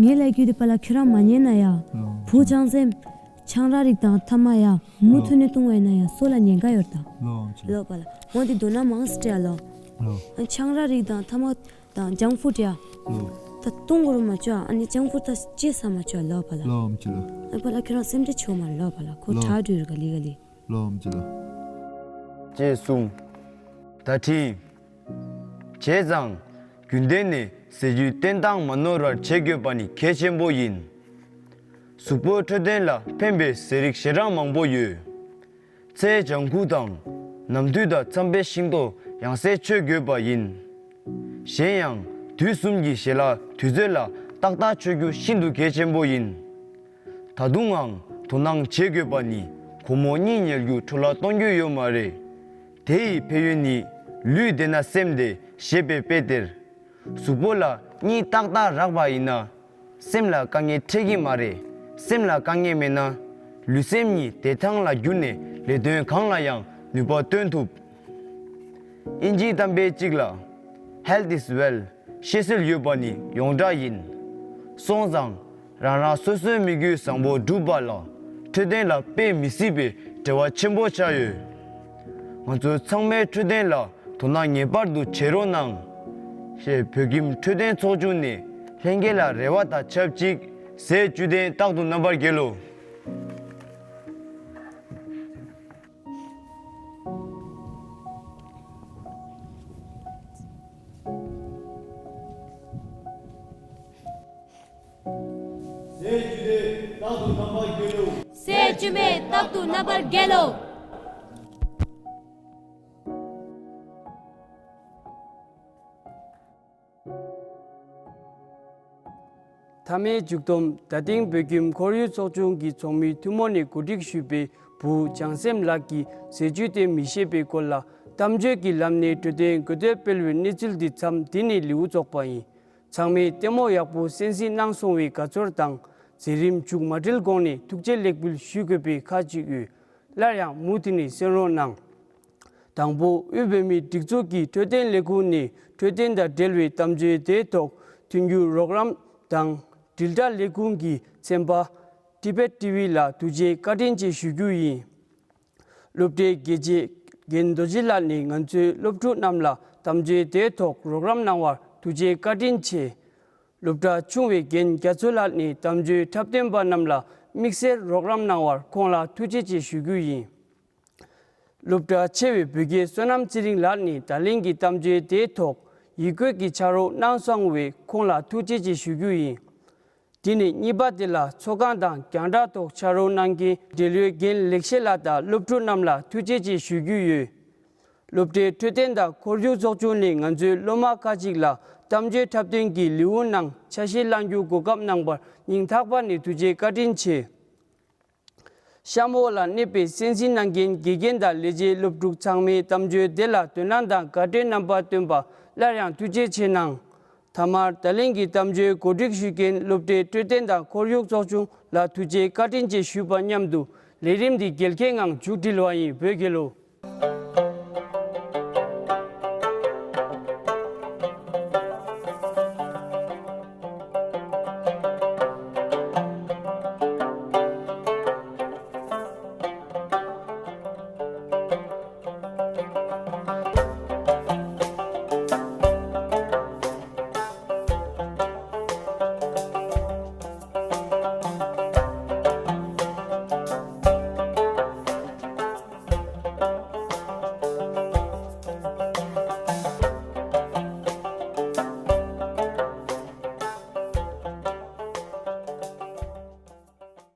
ངས་ལབ་རྒྱུ་དེ་པ་ལ་ཁྱོད་རང་མ་ཉན་ན་ཡ། ལོ། བུ་ཆང་སེམས། ཆང་རག་རིགས་དང་ཐ་མག་ཡ་མུ་མཐུད་ནས་བཏུང་བས་ན་ཡ་སོ་ལ་ཉེན་ཁ་ཡོད་ད། ལོ་ཨམ་ཆི། ལོ་པ་ལ་འོ་དེ་དོ་ན་མང་སི་ཏྲེ་ཡ་ལོ། ལོ། ཨ་ཆང་རག་རིགས་དང་ཐ་མག་དང་ཇང་ཕུད་ཡ། ལོ། ད་བཏུང་དགོས་རུ་མ་བཅོ་ཨ་ནི་ཇང་ཕུད་ད་ཅི་ས་མ་བཅོ་ལོ་པ་ལ། ལོ་ཨམ་ཆི་ལོ། ཨ་པ་ལ་ཁྱོད་རང་སེམས་ཁྲལ་ཆོ་མ་ལོ་པ་ལ་ཁོ་ལོ། དྲག་འགྲོ་ཡོད་ག་ལི་ག་ལི། ལོ་ཨམ་ཆི་ལོ། ཅེས་གསུངས། ད་ཁྲིད། བྱས་ཙང་། རྒྱུན་ལྡན་ནས་ཟས་བཅུད་བསྟེན་སྟངས་མ་ནོར་བར་བྱེད་དགོས་པ་ནི་གལ་ཆེན་པོ་ཡིན། གཟུགས་པོ་འཕྲོད་བསྟེན་ལ་ཕན་པའི་ཟས་རིགས་ཞེ་དྲག་མང་པོ་ཡོད། ཚལ་ལྗང་ཁུ་དང་། ནམ་དུས་དང་འཚམ་པའི་ཤིང་ཏོག་ཡང་སེ་མཆོད་དགོས་པ་ཡིན། གཞན་ཡང་དུས་གསུམ་གྱི་ཞལ་ལག་དུས་ཚོད་ལ་ཏག་ཏག་མཆོད་རྒྱུ་ཤིན་ཏུ་གལ་ཆེན་པོ་ཡིན། ད་དུང་ངང་དོ་སྣང་བྱེད་དགོས་པ་ནི་སྒོར་མོ་གཉིས་ཉལ་རྒྱུ་འཕྲོ་བརླག་གཏོང་རྒྱུ་ཡོད་མ་རེད། དེ་ཡི་ཕན་ཡོན་ནི། ལུས་བདེ་ན་སེམས་བདེ་ཞེས་པའི་དཔེ་དེར། གཟུགས་པོ་ལ་གཉིད་ཏག་ཏག་རག་པ་ཡིན་ན། སེམས་ལ་དཀའ་ངལ་འཕྲད་ཀྱི་མ་རེད། སེམས་ལ་དཀའ་ངལ་མེད་ན། ལུས་སེམས་གཉིས་བདེ་ཐང་ལ་གྱུར་ནས་ལས་དོན་གང་ལ་ཡང་ནུས་པ་བཏོན་ཐུབ། དབྱིན་ཇིའི་གཏམ་དཔེ་གཅིག་ལ། Health is wealth། ཤེས་ཚད་ཡོད་པ་ནི་ཡོངས་གྲགས་ཡིན། སོང་ཙང་། རང་རང་སོ་སོའི་དམིགས་ཡུལ་བཟང་པོ་བསྒྲུབ་པ་ལ་འཕྲོད་བསྟེན་ལ་དཔེ་མི་སྲིད་པའི་འབྲེལ་བ་ཆེན་པོ་ཆགས་ཡོད། ང་ཚོ་ཚང་མས་འཕྲོད་བསྟེན་ལ་དོ་སྣང་ངེས་པར་དུ་བྱེད་རོགས་གནང་། ཞེས་བོད་ཁྱིམ་འཕྲོད་བསྟེན་ཚོགས་ཆུང་ནས་ལྷན་རྒྱས་ལ་རེ་བ་དང་ཆབས་ཅིག་ཟས་བཅུད་ལྡན་རྟག་ཏུ་རྣམ་པར་རྒྱལ་ལོ། ཟས་བཅུད་ལྡན་རྟག་ཏུ་རྣམ་པར་རྒྱལ་ལོ། ཟས་བཅུད་ལྡན་རྟག་ཏུ་རྣམ་པར་རྒྱལ་ལོ། མཐའ་མའི་མཇུག་སྡོམ། ད་ཐེངས་བོད་ཁྱིམ་ཁོར་ཡུག་ཚོགས་ཆུང་གི་ཚོགས་མི་ཐུན་མོང་ནས་གོ་སྒྲིག་ཞུས་པའི་བུ་བྱང་སེམས་ལགས་ཀྱིས་ཟས་བཅུད་དེ་མི་ཤེས་པའི་སྐོར་ལ་གཏམ་བརྗོད་ཀྱི་ལམ་ནས་འཕྲོད་བསྟེན་གོ་བསྡུར་སྤེལ་བའི་གནས་ཚུལ་འདི་མཚམས་འདི་ནས་ལེའུ་རྫོགས་པ་ཡིན། ཚང་མས་ལྟད་མོ་ཡག་པོ་གསན་གཟིགས་གནང་སོང་བའི་དགའ་ཚོར་དང་མཛད་རིམ་མཇུག་མ་སྒྲིལ་གོང་ནས་ཐུགས་རྗེ་ལེགས་འབུལ་ཞུ་དགོས་པའི་ཁག་ཅིག་ཡོད། སླར་ཡང་མུ་མཐུད་ནས་གསན་རོགས་གནང་། དང་པོ། དབུས་བོད་མིའི་སྒྲིག་འཛུགས་ཀྱི་འཕྲོད་བསྟེན་ལས་ཁུངས་ནས་འཕྲོད་བསྟེན་དང་འབྲེལ་བའི་གཏམ་བརྗོད་དེའི་ཐོག་མཐུན་འགྱུར་རོགས་རམ་དང་དྲིལ་བསྒྲགས་ལས་ཁུངས་ཀྱི་ཚན་པ་ཊི་བེཊ་ཊི་ཝི་ལ་ཐུགས་རྗེ་བཀའ་དྲིན་ཆེ་ཞུ་རྒྱུ་ཡིན། སློབ་གྲྭའི་དགེ་ཆེ་རྒན་རྡོ་རྗེ་ལགས་ནས་ང་ཚོའི་སློབ་ཕྲུག་རྣམས་ལ་གཏམ་བརྗོད་དེའི་ཐོག་རོགས་རམ་གནང་བར་ཐུགས་རྗེ་བཀའ་དྲིན་ཆེ། སློབ་གྲྭ་ཆུང་བའི་རྒན་རྒྱ་མཚོ་ལགས་ནས་གཏམ་བརྗོད་འཁྲབ་སྟོན་པ་རྣམས་ལ་དམིགས་བསལ་རོགས་རམ་གནང་བར་ཁོང་ལ་ཐུགས་རྗེ་ཆེ་ཞུ་རྒྱུ་ཡིན། སློབ་གྲྭ་ཆེ་བའི་བོད་དགེ་བསོད་ནམས་ཚེ་རིང་ལགས་ནས་ད་ལན་གྱི་གཏམ་བརྗོད་དེའི་ཐོག་ ཡིག་བཀོད་ཀྱི་ཕྱག་རོགས་གནང་སོང་བས་ཁོང་ལ་ཐུགས་རྗེ་ཆེ་ཞུ་རྒྱུ་ཡིན། དེ་ནས་གཉིས་པ་དེ་ལ་ཚོགས་ཁང་དང་རྒྱང་བསྒྲགས་ཐོག་ཕྱག་རོགས་གནང་མཁན་འབྲེལ་ཡོད་རྒན་ལེགས་བཤད་ལགས་དང་སློབ་ཕྲུག་རྣམས་ལ་ཐུགས་རྗེ་ཆེ་ཞུ་རྒྱུ་ཡོད། སློབ་གྲྭའི་འཕྲོད་བསྟེན་དང་ཁོར་ཡུག་ཚོགས་ཆུང་ནས་ང་ཚོའི་སློབ་མ་ཁག་ཅིག་ལ་གཏམ་བརྗོད་འཁྲབ་སྟོན་གྱི་ལེའུ་ནང་ཆ་ཤས་བླང་རྒྱུ་གོ་སྐབས་གནང་བར་སྙིང་ཐག་པ་ནས་ཐུགས་རྗེ་བཀའ་དྲིན་ཆེ། གཤམ་འོག་ལ་གནས་པའི་གསན་གཟིགས་གནང་མཁན་དགེ་རྒན་དང་ལས་བྱེད་སློབ་ཕྲུག་ཚང་མས་གཏམ་བརྗོད་དེ་ལ་དོ་སྣང་དང་དགའ་སྤྲོའི་རྣམ་པ་སྟོན་པ་སླར་ཡང་ཐུགས་རྗེ་ཆེ་གནང་། མཐའ་མར་ད་ལན་གྱི་གཏམ་བརྗོད་གོ་སྒྲིག་ཞུ་མཁན་སློབ་གྲྭའི་འཕྲོད་བསྟེན་དང་ཁོར་ཡུག་ཚོགས་ཆུང་ལ་ཐུགས་རྗེ་བཀའ་དྲིན་ཆེ་ཞུས་པ་མཉམ་དུ་ལས་རིམ་འདི་རྒྱལ་ཁའི་ངང་མཇུག་སྒྲིལ་བ་ཡིན། བོད་རྒྱལ་ལོ།